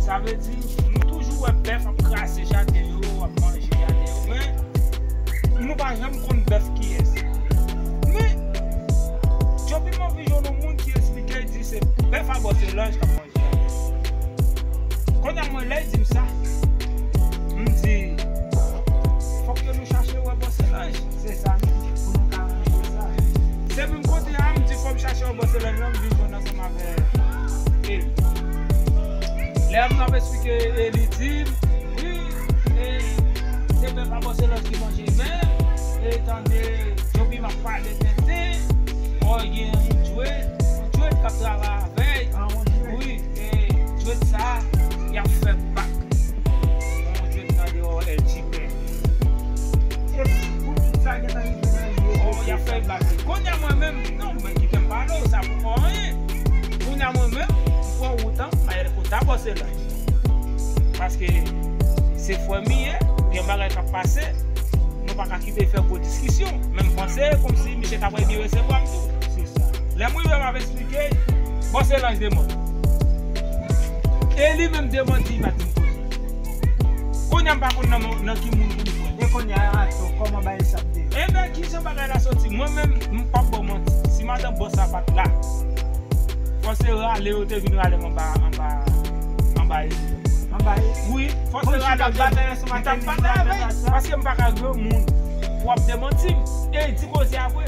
Sa vle di, Lè m ap esplike, e li di m, wi, e, se menm pa Bòs Elanj ki manje men, e tande Djopim ap pale tenten, o gen yon djwèt, yon djwèt k ap travay avè l, wi, e djwèt sa, y ap fè bak. Yon djwèt nan deyò L G P. E pou tout sa gentan rive nan li yo. Oh, y ap fè bak. Kounye a mwen menm, non, mwen kite m pale w, sa poko anyen. Kounye a mwen menm, m pran wout an, m al kota Bòs Elanj. Paske se frè m li ye, gen bagay k ap pase, nou pa ka kite fè gwo diskisyon. Men m panse kòmsi misye ta pral byen resevwa m tou. Se sa. Lè m rive m ap esplike, Bòs Elanj demann. E li menm demann di m pa t di m koze. Kounye a m pa konn nan, nan ki moun pou m pran. E kounye a, atò, kòman bagay sa ap devan? Enben, kijan bagay la soti? Mwen menm, m p ap ba w manti. Si madan bòs la pa t la, fò se rale yo te vin rale m anba, anba, anba Eli. Anba Eli? Wi, fò se rale yo te vin. M t ap pale avè l, paske m pa ka granmoun pou ap demanti m. E di koze a vre.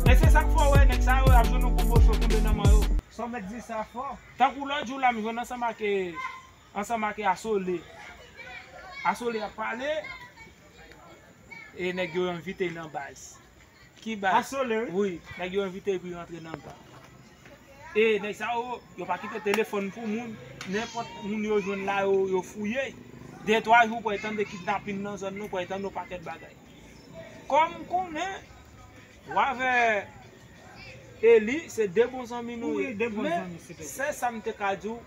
E se sa k fè w wè nèg sa yo ap jwenn yon kou boso kenbe nan men yo. Sa w mèt di sa fò. Tankou lòt jou la, m jwenn ansanm ak, ansanm ak Asole. Asole ap pale, e nèg yo envite l nan baz. Ki baz? Asole, wi. Wi, nèg yo envite l pou l rantre nan baz. E nèg sa yo, yo pa kite telefòn pou moun. Nenpòt moun yo jwenn la, yo, yo fouye. De twa jou, w pral tande kidnapin nan zòn nan, w pral tande yon pakèt bagay. Kòm m konnen, w avè Eli, se de bon zanmi nou ye. Wi, de bon zanmi, se te. Men, sèl sa m te ka di w,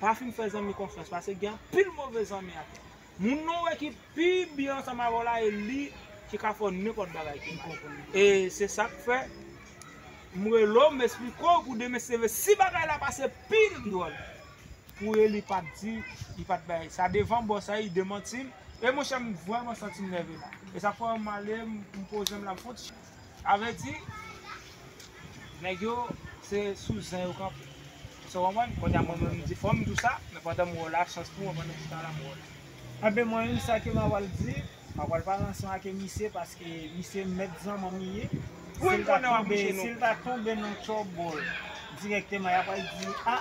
pa fin fè zanmi konfyans, paske gen anpil move zanmi atè. Moun nou wè ki pi byen ansanm avè w la, e li ki ka fè w nenpòt bagay ki mal. E se sa k fè, m rele w, m esplike w pou demen se vre. Si bagay la pase pi dwòl, pou Eli pa t di, li pa t bay. Sa devan bòs la, li demanti m. E monchè, m vrèman santi m nève la. E sa fè m ale, m, m poze m la, m fè yon ti. Sa vle di, nèg yo, se sou zen yo kanpe. Sa w konprann? Kounye a, mwen menm, m di, fò m di w sa, men pandan m wè w la, chans pou mwen, pandan m chita la, m wè w la. Anben, mwen menm, sa ke m a pral di, m a pral pale ansanm ak misye, paske misye mèt zanmanm li ye. Si l ta tonbe, si l ta tonbe nan trouble, dirèkteman, y a pral di, a,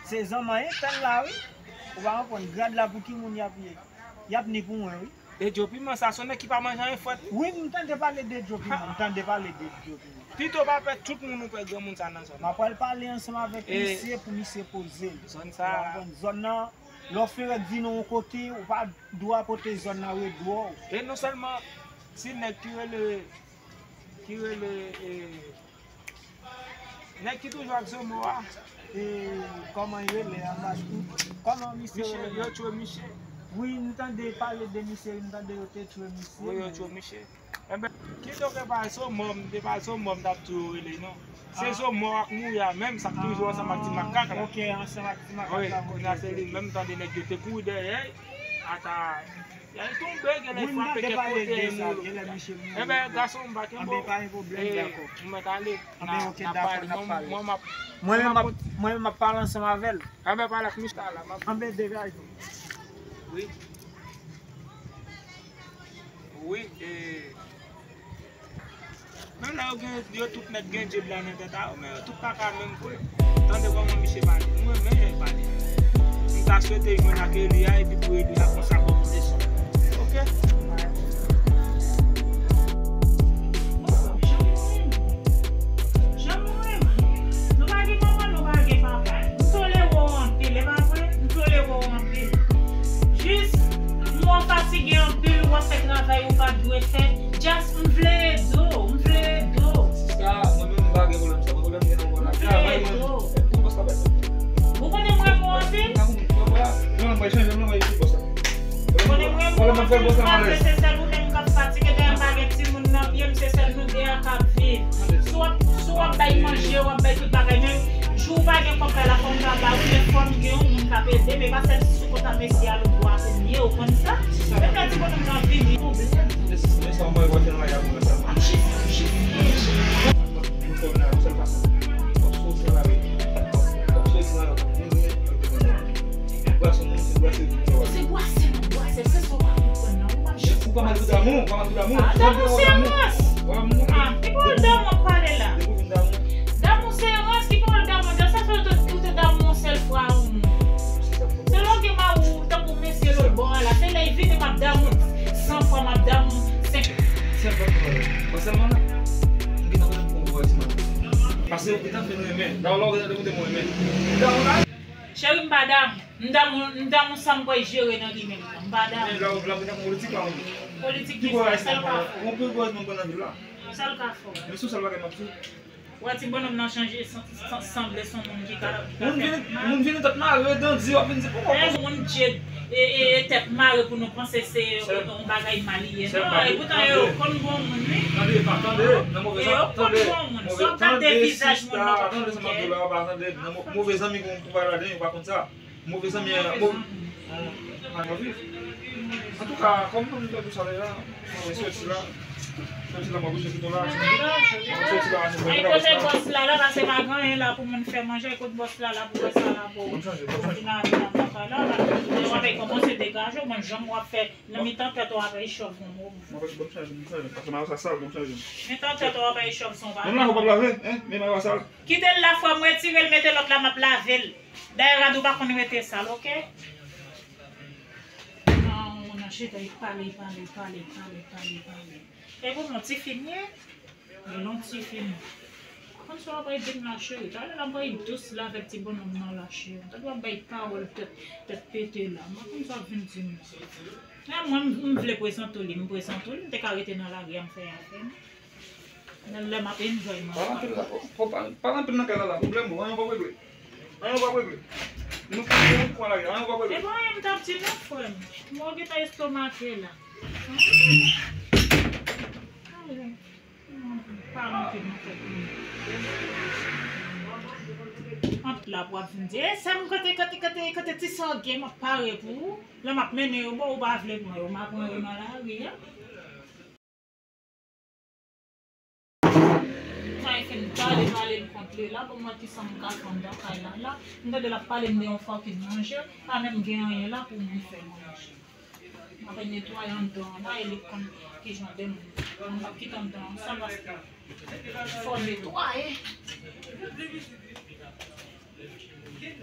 se zanmanm entèl la, wi. Ou pa konprann, grad la pou ki moun y ap ye? Y ap ni pou mwen, wi. E Djo Piman sa, se yon nèg ki pa manje anyen frèt. Wi, m tande pale de Djo Piman, m tande pale de Djo Piman. Pito pa pè tout moun ou pè granmoun sa nan zòn nan. M ap pral pale ansanm avèk misye pou misye poze l. Zòn sa. Ou konprann? Zòn nan, lè w fè rèk vin yon kote, ou pa dwe pote zòn nan ret dwò. E non sèlman, si nèg ki rele, ki rele, e, nèg ki toujou ak Zomo a. E, kòman l rele anba? Kòman misye rele? Yo tchwe misye. Wi, m tande pale de misye, m tande yo te tchwe misye. Wi, yo tchwe misye. Enben, kidonk, e pa Zomo, m te pa Zomo, m t ap toujou rele, non. Se Zomo ak Mouya menm, sa k toujou ansanm ak ti makak la. Ok, ansanm ak ti makak la. Wi, kounye a se li menm, m tande nèg yo te kouri dèyè l. Ata, y a tonbe, gen lè l frape kèk kote, mouri. Enben, gason m pa kenbe w. Anben, pa gen pwoblèm, dakò. Ou mèt ale. Anben, ok, dakò, n ap pale. Mwen, mwen, m ap, mwen menm, m ap pale ansanm avè l. Anben, pale ak misye la, m ap. Anben, degaje w. Wi. Wi, e. Menm lè yo gen, yo tout nèt gen djed la nan tèt a yo, men yo tout pa ka menm vre. Tande kòman misye pale. M renmen jan l pale. M ta swete jwenn ak Eli a, epi pou Eli a konsa kòm leson. Ok? Bon, jan mwen menm. Jan mwen menm. Nou pa gen manman, nou pa gen papa. M tolere w anpil, e pa vre? M tolere w anpil. Jis, m wè w fatige anpil, w ap fè travay ou pa t dwe fè. Just, m vle ede w, m vle ede w. Sista, mwen menm m pa gen pwoblèm sa. Mwen pwoblèm gen nan travay mwen. M vle ede w. Ou konnen m renmen w anpil? Ou konnen m renmen w anpil, se sèl ou menm k ap fatige, dayè m pa gen timoun nan pye m, se sèl nou de a k ap viv. Si w ap, si w ap bay manje, w ap bay tout bagay, men jou w pa gen kòb la, fò m ta ba ou, men fò m gen yon moun k ap ede m, e pa sèl sou kont a mesye a lòt bò a pou m ye, ou konn sa? Menm lè ti kote m nan vini. Ap chita, ap chita. Se bwase, non, bwase, se sa w ap konprann nan, ou p ap jis. Ou pa mal pou damou, ou pa mal pou damou. Ah, damou se rans. Ah, ki pawòl damou ap pale la? Damou se rans, ki pawòl damou? Sa fè ou te, ou te damou yon sèl fwa, ou moun. Se ou ki t ap fè n renmen. Dayè, lè w gentan dekoute mwen renmen. Cheri, m pa damou. M damou, m damou sa m kwè jere nan li menm nan. M pa damou. Men lè w vle ap gen politik la, ou. Politik ki sa, sa l ka fè? Yon pi gwo moun pran nan vil la. Sa l ka fè? Men sou sa l bagay m ap di w. Ou wè ti bonnonm nan chanje, san-, san-, sanble s on moun ki ka, ki ka Moun fè vini, mal. Moun vini tèt mare, dan di, w ap vin di pou kòkòs. Lè yon moun djed e, e, e tèt mare pou nou panse se yon bagay mal li ye. Non, e poutan yo konn bon moun, wi. Tande, pa, tande, nan move zan, tande, move, tande, sista, tande sa m ap di w la, pa tande, nan mo-, move zanmi pou, pou bay ladan, yo pa konn sa. Move zanmi, move zanmi. Antouka, kòm nou te di sa la, mwen soti la. Soti la, mwen soti la, soti la, soti la. Ay, kote bòs la, la, la, se pa gen anyen la pou moun fè manje, kote bòs la, la, pou wè sa la, pou vin avè la, la, la, la, w ap kòmanse degaje w, mwen, jan w ap fè, nan mitan tèt w ap echòf yon mo. Mwen pa bon chanje, bon chanje, paske mayo sa sal, bon chanje. Mitan tèt w ap echòf son bagay. Menm la, ou p ap lave, hein, men mayo a sal. Kite l la, frè m, retire l, mete lòt la, m ap lave l. Dayè, rad ou pa konn rete sal, oke? Nan, nan chita, y pale, pale, pale, pale, pale, pale. E pou mwen, ti fi m ye? Yon ti fi m. Konn sa w ap bay di m la, cheri. Talè l ap bay dous la avèk ti bonnonm nan la, cheri. Talè w ap bay pawòl tèt, tèt pete la. Mwen konn sa w ap vin di m la. Lè mwen, m, m vle prezante w li, m prezante w li, m te ka rete nan lari a, m fè afè m. Nan lè m ap enjoy mwen. Pale anpil la, fò, fò pa, pale anpil nan kay la, la. Pwoblèm ou, anyen w p ap regle. Anyen w p ap regle. Nou fè yon pwen la, anyen w p ap regle. E pa anyen m t ap di non, frè m. Mwen gentan estomake la. Anyen. Pale anpil nan tèt mwen. Ant la pou ap vin di, e sè m, kote, kote, kote, kote ti sa w gen, m ap pare pou ou. Lè m ap mennen yo ba w, ou pa vle pran yo, m a pran yo nan lari a. Sa e fin pale, pale m kont li la, pou m wè kisa m ka fè anndan kay la la. M tande l ap pale m de yon fòkin manje, pa menm gen anyen la pou moun fè manje. M ap netwaye anndan an la, e li konn ki jan de moun. Mwen p ap kite anndan an sal paske fò netwaye.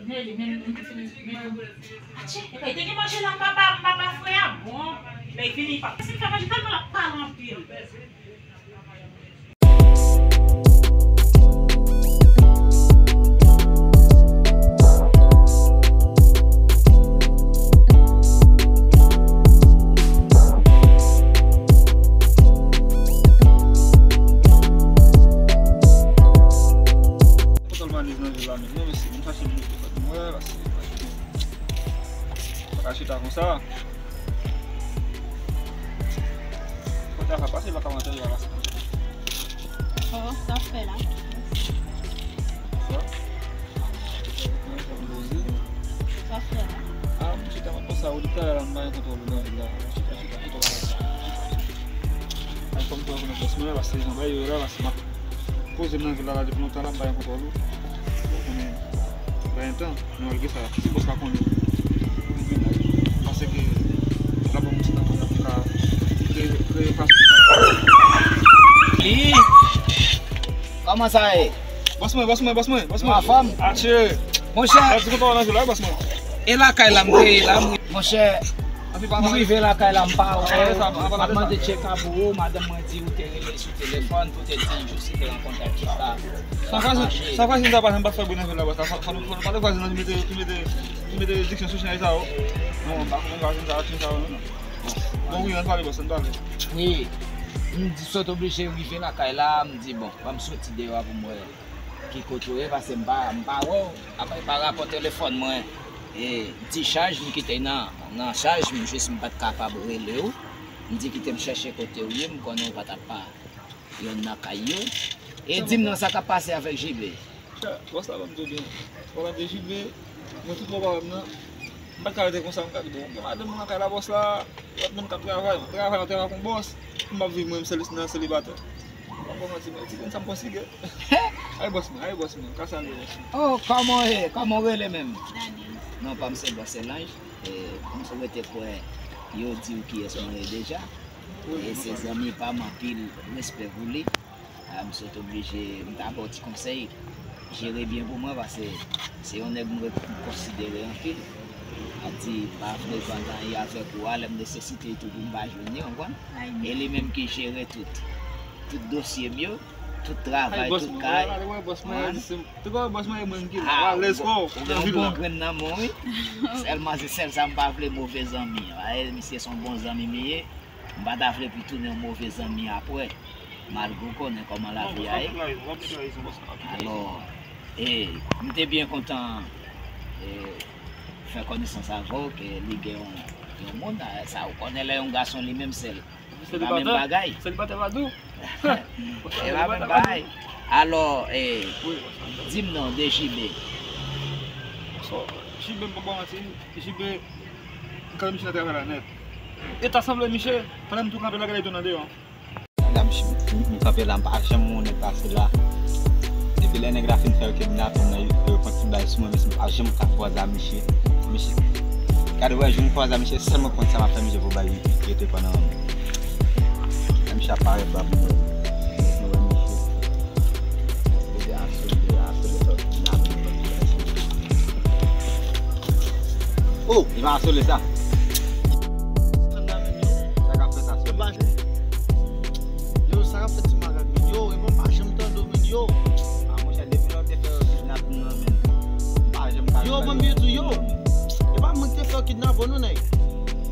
Men li, men li, men li, men li. Atchè, epa, te gen manje la, m pa ba, m pa ba frè a, bon. Lè l vini, li pa. Paske l fè manje tèlman l ap pale anpil. Kontan valiz nan vil la menm, non, mesye. M chache moun pou fè pou mwen, paske pa ka chita konsa. Kote a pase, pa ka antre a pase. Oh, sa fè la. Sa? Sa fè la. Ah, m chita, m ap panse a ou depi talè la, m pa gen kontwòl ou nan vil la. Chita, chita, chita, chita. Ay, fò m tou rekonèt bòs mwen, paske jan bagay yo ye la, paske m ap poze m nan vil la, la depi lontan la, m pa gen kontwòl ou. Ou konnen, pa gen tan, nou al gen sa, si bòs la konnen. Paske la ban m ti tan pou m ka kreye, kreye fason. Li. Kòman sa ye? Bòs mwen, bòs mwen, bòs mwen, bòs mwen. Anfòm? Atchè. Monchè. Bòs, ou kontan nan vil la, bòs mwen? E lakay la m te ye la, m, monchè. M rive lakay la, m pa wè w. M ap mande tchekap ou, madanm mwen di ou te rele sou telefòn pou te di l jis ou te rankontre ak tip la. San vwazin, san vwazin sa pa janm pa fè bri nan vil la, bòs la. Fò, fò nou, fò nou pale vwazin nan ki mete, ki mete, ki mete diksyon sou chay sa yo. Non, m pa konn vwazin sa, tip sa yo, non. Bon, wi, ann pale, bòs, ann pale. Wi, m di, sot oblije rive lakay la, m di, bon, ban m soti deyò a pou m wè ki kote w ye, paske m pa, m pa wè w. Apa, e pa rapò telefòn mwen, e, ti chaj, m kite nan, nan chaj, m jis m pa t kapab rele w. M di kite m chèche kote w ye, m konnen w pa t ap pa yonn nan kay yo. E di m non, sa k ap pase avèk J B? Chè, bòs la ban m di w byen. Palan de J B, mwen tout mò pa wè m nan. M pa t ka rete konsa, m ka di, bon, gen madanm mwen lakay la, bòs la, lòt moun k ap travay, travay, travay ak yon bòs, pou m ap viv mwen menm seli-, nan selibatè. M pa ba w manti, men ti grenn sa m pran sige. Ay bòs mwen, ay bòs mwen, ka salye bòs mwen. Oh, kòman w ye? Kòman w rele menm? Daniel. Non pa m se Bòs Elanj. E, m swete kwè yo di w kiyès mwen ye deja. E se zanmi pa m, anpil respè pou li. A, m sot oblije, m ta ba w ti konsèy. Jere byen pou mwen, paske se yon nèg m re-, m konsidere anpil. A di, pa vle vann anyen avèk ou a, lè m nesesite l tou pou m pa jwenn li, w konprann? E li menm ki jere tout, tout dosye m yo. Tout travay, tout kay. Ou gen yon bon grenn nan men w, wi. Sèlman se sèl sa m pa vle, move zanmi. Misye se yon bon zanmi m ye. M pa ta vle pou tounen yon move zanmi apre. Malgre w konnen kòman lavi a ye. Alò, e, m te byen kontan, e, fè konesans avè w, ke li gen yon, yon moun, a, sa ou konnen lè yon gason li menm sèl. Se pa menm bagay. Selibatè pa dou. Se pa menm bagay. Alò, e, di m non, de J B. So, J B, m pa ba w manti, J B, m kale misye nan travay la nèt. E ta sanble misye, pandan m tou kanpe la, gade tou nan deyò. Gade misye, m, m kanpe la, m pa janm wè yon nèg pase la. Depi lè nèg la fin fè yo kidnape m nan, yo, yo pran tout bagay sou mwen, men m pa janm ka kwaze a misye. Misye, gade wè, jou m kwaze a misye, sèlman konn sa m ap fè misye pou bay rete pandan. Lè misye ap parèt la pou mwen, nou wè misye. Misye asole, asole sòti nan men. Oh, li pa asole sa. Sa k ap fèt asole. Yo, sa k ap fèt ti makak, men yo, e bon, m pa janm tande w, men yo. Ah, monchè, depi lè w te fè yo kidnap m nan, men m pa janm ka. Yo, ban m byen di w, yo. E pa mwen ki te fè yo kidnape w, non, nèg.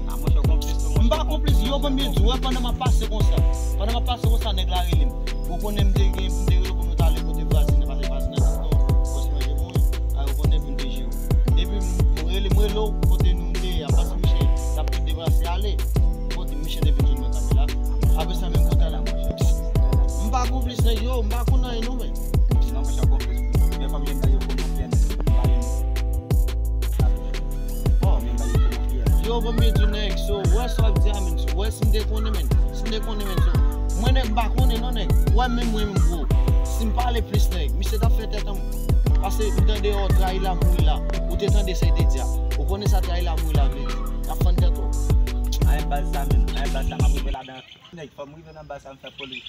Ah, monchè, konplis tou, monchè. M pa konplis, yo, ban m byen di w, wè, pandan m ap pase konsa. Pandan m ap pase konsa, nèg la rele m. Ou konnen m te gen, m te rele w pou nou t ale kote vwazen nan, paske vwazen nan te pran pòs manje pou mwen. A, ou konnen pou n te jere. Depi m rele, m rele w, kote nou te ye a, paske misye t ap tou deplase ale. Kote misye te vin jwenn mwen kanpe la. Apre sa, menm kote a la, monchè. M pa konplis nèg yo, m pa konn anyen non, men. Non, monchè, konplis. Men kòm jan m ta yo konn yon pyè, m pa yo. Bon, men m pa yo konn yon pyè. Yo, bon, men di nèg, so, wè sa w ap di a, men, so, wè si m te konnen, men. Si m te konnen, men, so. Mwen, nèg, m pa konnen, non, nèg. Wè, menm mwen, menm, gwo. Si m pale plis, nèg, misye t ap fè tèt an. Paske m tande, oh, trayi la, mouri la. Ou te tande sa y te di a. Ou konnen sa trayi la, mouri la vle di. T ap fann tèt ou. A, e baz sa, men. A, e baz sa, m ap rive ladan. Nèg, fò m rive nan baz sa, m fè polis.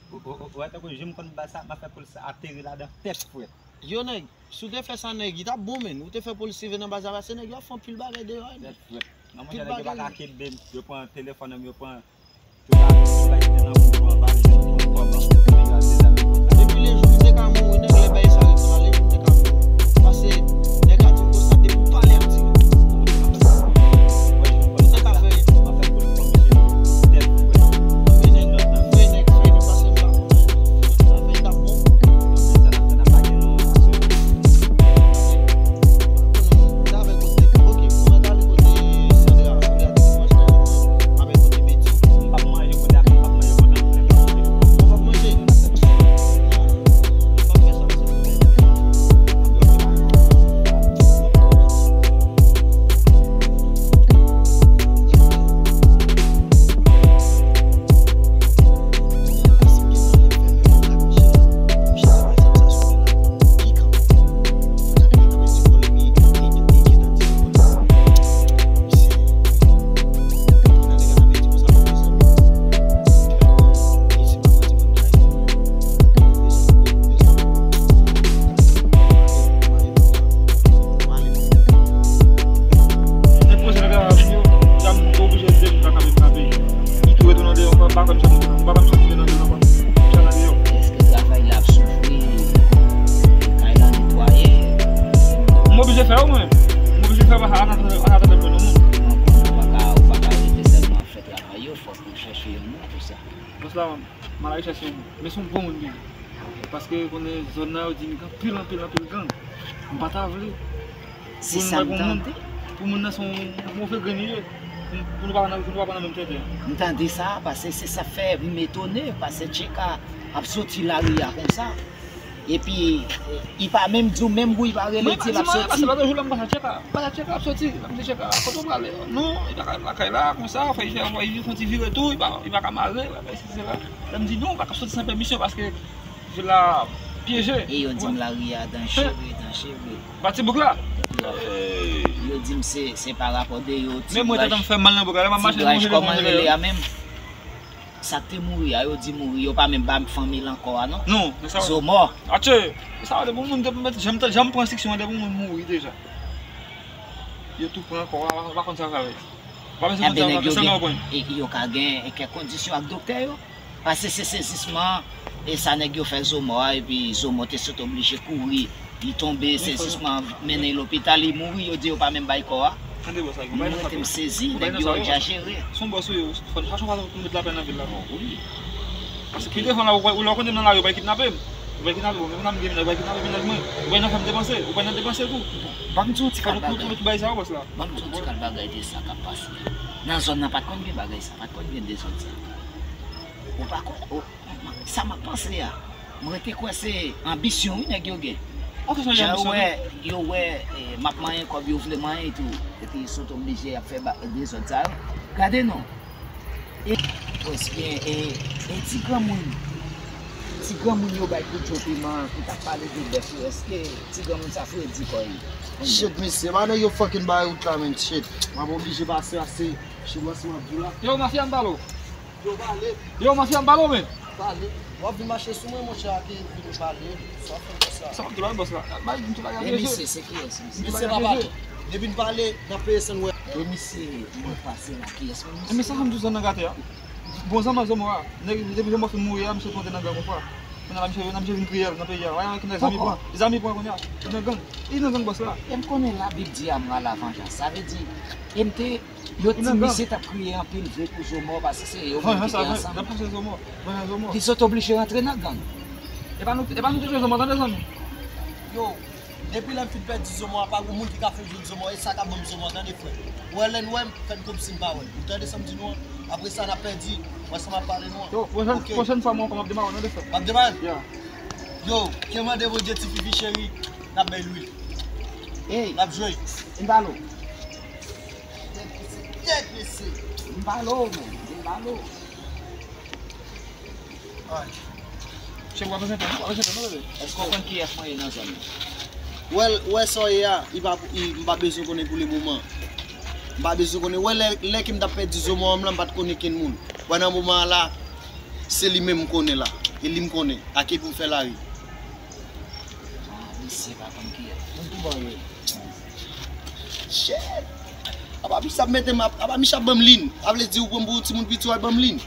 Ou, ou, ou, ou wè tankou jan m konn baz sa, m ap fè polis ateri ladan tèt frèt. Yo, nèg, si w te fè sa, nèg, li t ap bon, men. Ou te fè polis rive nan baz la, paske nèg yo ap fè anpil bagay deyò, men. Tèt frèt. Non, monchè, nèg yo pa ka kenbe m. Yo pran telefòn m, yo pran tout bagay ki te nan kou, pran valiz, pran kòb, nèg yo al dezame konsa. Depi le jou m te ka mouri, nèg, lè bagay sa rive la, le jou m te ka mouri. Paske nèg la di m konsa, depi m pale ap tire. Ou te ka fè, m ap fè polis pran misye tèt frèt. Men nèg, men nèg, men nèg, paske m pa konn sa fè, t ap bon. Èske travay la ap soufri? Kay la netwaye? M oblije fè yo, mwen. M oblije fè yo, paske an atandan, an atandan m jwenn yon moun. Ou pa ka, ou pa ka rete sèlman ap fè travay yo, fòk ou chèche yon moun pou sa. Bòs la, m al rechèche yon moun. Men se yon bon moun li ye. Paske konnen zòn nan yo di m gen anpil, anpil, anpil gang. M pa ta vle. Se sa m tande. Pou moun nan se yon move grenn li ye. Pou, pou nou pa nan, pou nou pa nan menm tenten. M tande sa, paske se sa fè m etone, paske Tcheka ap soti lari a konsa. Epi, li pa menm di w menm pou li pa rele di l ap soti. Paske lòt jou la m pase Tcheka, m pase Tcheka ap soti, m di Tcheka, kote w prale? Non, li pa ka lakay la, konsa, fò li fè, fò li fè yon ti vire tou, li pa, li pa ka mare, bagay sesi sela. Lè m di non, ou pa ka soti san pèmisyon, paske vil la pyeje. E yo di m lari a danjere, danjere. Ba ti bouk la. Yo di m se, se pa rapò de yo, ti braj, ti braj kòmanse. Men mwen te tann fè mal nan bouk la, lè m ap mache, mwen rele a menm. Sa k te mouri a, yo di mouri, yo pa menm ba m fanmi l ankò a, non. Non, men sa. Zo mò. Atye, sa, depi yon moun, depi, jan m te, jan m pran enstriksyon an, depi yon moun mouri deja. Yo tou pran kò a, ou pa konn sa yo fè avè l. Ou pa bezwen konn sa yo fè avè l, sèlman yo pran. Enben, nèg yo gen, e, yo ka gen, e, kèk kondisyon ak doktè yo. Paske se sezisman, E sa nèg yo fè Zomò a, epi Zomò te sot oblije kouri, li tonbe, se sisman mennen l lopital, li mouri, yo di yo pa menm bay kò a. Mwen rete m sezi, nèg yo egzajere. Se yon bòs ou ye, fò n chache yon fason pou n met lapè nan vil la. Bon, wi. Paske pi devan la, ou, ou lè w konnen nan lari, ou pral kidnape m. Ou pral kidnape m, menm nan m gen minaj, ou pral kidnape minaj mwen. Ou pral nan fè m depanse, ou pral nan depanse tou. Ban m di yon ti kal bagay. Fò nou koute tout bagay sa yo, bòs la. Ban m di yon ti kal bagay de sa k ap pase a. Nan zòn nan pa t konn gen bagay sa, pa t konn gen dezòd sa. Ou pa konn, ou, sa m ap panse a. Mwen te kwè se anbisyon wi nèg yo gen. Jan yo wè, yo wè, eh, m ap manyen kòb, yo vle manyen tou. Epi yo sot oblije ap fè ba-, dezòd sa yo. Gade non. E, prèske, e, e ti granmoun. Ti granmoun yo bay kout jo piman, ki t ap pale de bèf yo. Èske ti granmoun sa fredi kò li? Shit, mesye, pa nèg yo fucking bay wout la, men, shit. M ap oblije pase, pase. Shit, wè sa m ap di w la. Yo, mafya m pale w. Yo, pale. Yo, mafya m pale w, men. Pale. W ap vin mache sou mwen, monchè, ake vin pale. Sa w ap fè konsa? Sa w ap di la, bòs la? Bay m tou la, gade mesye, se kiyès, mesye? Mesye pa pale. Depi n pale, n ap peye san n wè. E misye, mwen pase la, kiyès menm misye? E men sa fè m toujou nan gate a. Bon, zanmi Zomò a, nèg, depi Zomò fin mouri a, misye tonbe nan gang yon fwa. Kounye a la, misye, misye vin kriyèl nan peyi a. Wè, ki nèg zam li pran. Zam li pran kounye a. Li nan gang. Li nan gang, bòs la. E m konnen Labib di amour à la vengeance. Sa vle di, e m te, yo di misye t ap kriye anpil vre pou Zomò, paske se yo menm ki te ansanm. Li sot oblije rantre nan gang. E pa nou, e pa nou te jwe Zomò, tande, zanmi. Yo, depi lè m fin pèdi Zomò a, pa gon moun ki ka fè m jwenn Zomò, e sa k ap ban m Zomò, tande, frè. Ou wè, lè n wè m, fè n konpsi n pa wè. Ou tande sa m di nou an? Apre sa, n ap pèdi. Wè sa m ap pale nou an? Yo, pwochèn, pwochèn fwa mwen ankò, m ap demare w, tande, frè. M ap demare? Yeah. Yo, ke mande Bondye ti fifi cheri, n ap bay lwil. Ey, n ap jwe. M pale w. Tèt mesye, tèt mesye. M pale w, men, m pale w. Ay. Chèf, w ap prezante non, w ap prezante non, bebe. Èske w konn kiyès mwen ye nan zòn nan? Wè, wè sa w ye a, li pa, li, m pa bezwen konnen pou le moman. M pa bezwen konnen. Wè, lè, lè ke m t ap pèdi zo mò m lan, m pa t konnen kenn moun. Wè, nan moman an la, se li menm m konnen la. E li m konnen. Ake pou m fè lari. Ah, misye pa konn kiyès. Moun ki ba w yo. Shit! Apa Michel ap mete m, apa Michel ap ban m lin. Sa vle di ou pran m pou yon timoun piti, w al ban m lin.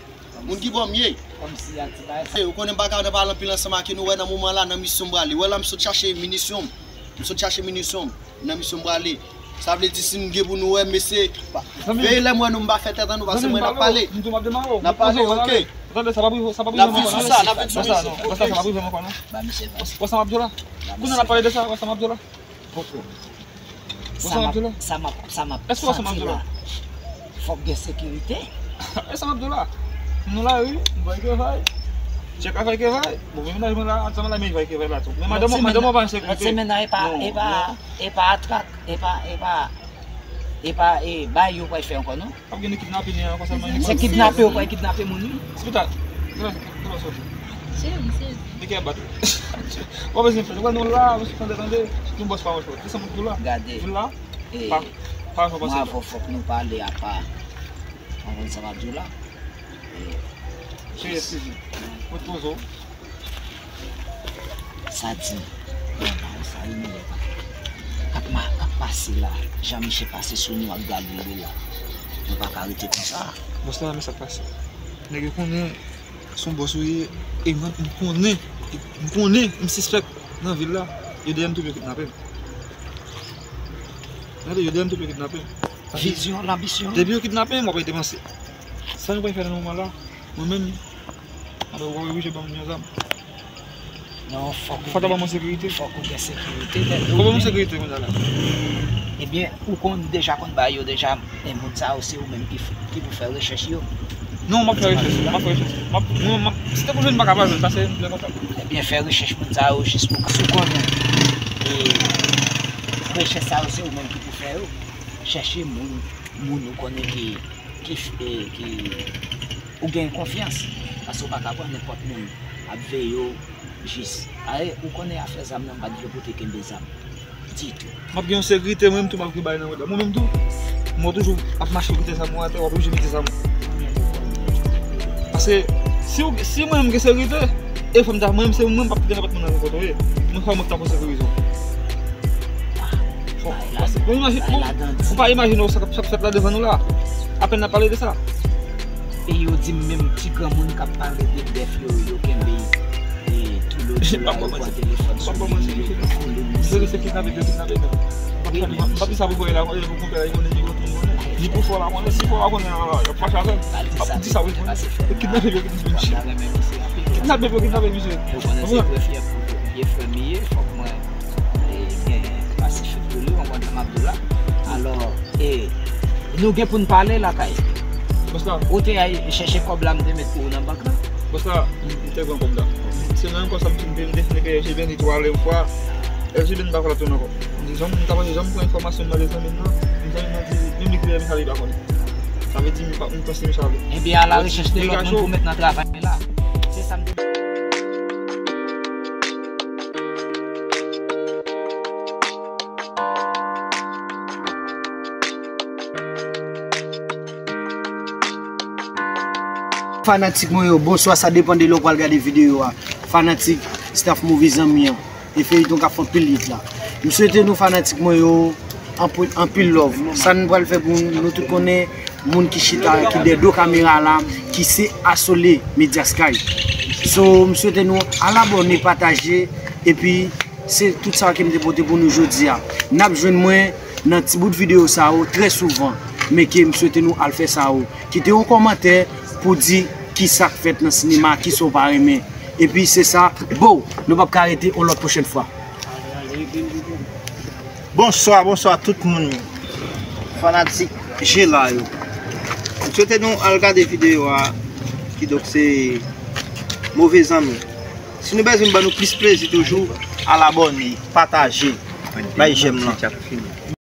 Moun ki ba w m ye. Kòmsi a ti bagay sa. Ou konnen m pa ka nan pale anpil ansanm ak nou, wè nan moman la, nan misyon m prale. Wè la m sot chache minisyon m. M sot chache minisyon m. Nan misyon m prale. Sa vle di si nou gen pou nou wè, mesye, pa, veye lè m wè nou, m pa fè tèt an nou, paske mwen n ap pale. N ap pale, ok. N ap viv sou sa, n ap viv sou misye. Wè sa m ap di w la? Kounye a n ap pale de sa, wè sa m ap di w la? Poko. Wè sa m ap di w la? Èske wè sa m ap di w la? Fòk gen sekirite. E sa m ap di w la? Nou lari, nou bay kevay. Tchèk la bay kevay. Bon, men mennaj mwen la, ansanm la, men bay kevay la tou. Men madanm, madanm mwen pa an sekirite. Lòt semèn nan, e pa, e pa, e pa atrak, e pa, e pa, e pa, e bay yo pral fè ankò, non? Ap gen nou kidnape ni ankò sèlman. Se kidnape yo pral kidnape moun, wi. Spital. Kèlè, kèlè sòti? Se wi, se wi. Li kè bat. Wè bezwen fè. Wè nou la, nou tande, tande. Nou bòs pa yon chòt. Kisa m ap di w la? Gade. Vin la. E, pa, pa jan w panse. Mwen avè w fòk nou pale apa. Ou konprann sa m ap di w la? E, serye, eskize. Mwen poze w. Sa di, bon, sa rimè k ap, k ap ma-, k ap pase la. Jan misye pase sou nou ak galil li la. Nou pa ka rete konsa. Bòs la, men sa k pase. Nèg yo konnen se yon bòs ou ye, e mwen, m konnen, m konnen, m sispèk nan vil la, yo dèyè m tou pou yo kidnape m. Tande, yo dèyè m tou pou yo kidnape m. Vizyon, lanbisyon. Depi yo kidnape m, w ap rete panse. Sa nou pral fè nan moman la, mwen menm, alò, w ap oblije ban m yon zam. Non, fòk ou, fòk ou ban mwen sekirite. Fòk ou gen sekirite, men. Fòk ban mwen sekirite, kounye a la. Ebyen, ou konn deja konn bagay yo deja, men moun sa yo, se ou menm ki, ki pou fè rechèch yo. Non, m ap fè rechèch, m ap fè rechèch. M ap, mwen, m ap, si te pou jwenn, m pa ka pa jwenn, paske m byen kontan. Ebyen, fè rechèch moun sa yo jis pou ka, si w konnen, e, rechèch sa yo, se ou menm ki pou fè yo. Chèche moun, moun ou konnen ki, ki, e, ki, ou gen konfyans. Paske w pa ka pran nenpòt moun ap veye w jis. Aye, ou konnen afè zam nan, m pa t vle pou te kenbe zam ditou. M ap gen yon sekirite, mwen menm tou, m ap gen bagay nan wout la. Mwen menm tou, mwen toujou ap mache kite zam mwen atè, w ap oblije kite zam mwen. Paske si w, si mwen menm gen sekirite, e fò m ta, mwen menm se mwen, m p ap kite nenpòt moun nan kote w ye. Mwen fò mwen k ta pou sekirize w. Bon, paske, bon, imajine, bon, ou pa imajine w sa k ap, sa k ap fèt la devan nou la. Apèn n ap pale de sa. E yo di m menm ti granmoun k ap pale de bèf yo, yo kenbe M ap ba w manti. M ap ba w manti, mesye. Mesye, se kidnape, yo kidnape, men. M ap di sa pou voye la, voye pou konpè la, li konnen, li konnen, li konnen. Li pou fò la, konnen, si fò la konnen, la, la, y ap fache avè m. M ap di sa pou voye. Yo kidnape, yo kidnape, mesye. Kidnape, yo kidnape, mesye. Ou konnen se vrè fyè pou vye frè m ye, fòk mwen, e, gen pasifik pou li, ou konprann sa m ap di w la. Alò, e, nou gen pou n pale lakay. Bòs la. Ou te al chèche kòb la m te met pou ou nan bank la? Bòs la, m, m te pran kòb la. Se nan yon konsa m fin, m te fin kreye J B N li twazèm fwa. L J B N pa fè l tounen ankò. M di, zanmi, m ta panse zanmi pran enfòmasyon m mande zanmi m nan. M zanmi m nan di, menm li kreye Michel li pa konnen. Sa vle di, m pa, m panse Michel. Ebyen, a la rechèch de lòt moun pou met nan travay la. Se sa m te Fanatik mwen yo, bonswa, sa depann de lè w pral gade videyo a. Fanatik, staff Move Zanmi an. E feyton k ap fè anpil hit la. M swete nou fanatik mwen yo, anpil, anpil love. Sa n pral fè pou nou, nou tout konnen moun ki chita, ki dèyè do kamera la, ki se Asole Media Sky. So, m swete nou al abòne, pataje, epi se tout sa ke m te pote pou nou jodi a. N ap jwenn mwen nan ti bout videyo sa yo trè souvan, men ke m swete nou al fè sa yo. Kite yon kòmantè pou di kisa k fèt nan sinema, kisa w pa renmen. Epi se sa, bow, nou p ap ka rete, yon lòt pwochèn fwa. Bonswa, bonswa tout moun, fanatik Jela yo. M swete nou al gade videyo a, kidonk se Move Zanmi. Si nou bezwen ban nou plis plezi toujou, al abòne, pataje, bay jèm lan.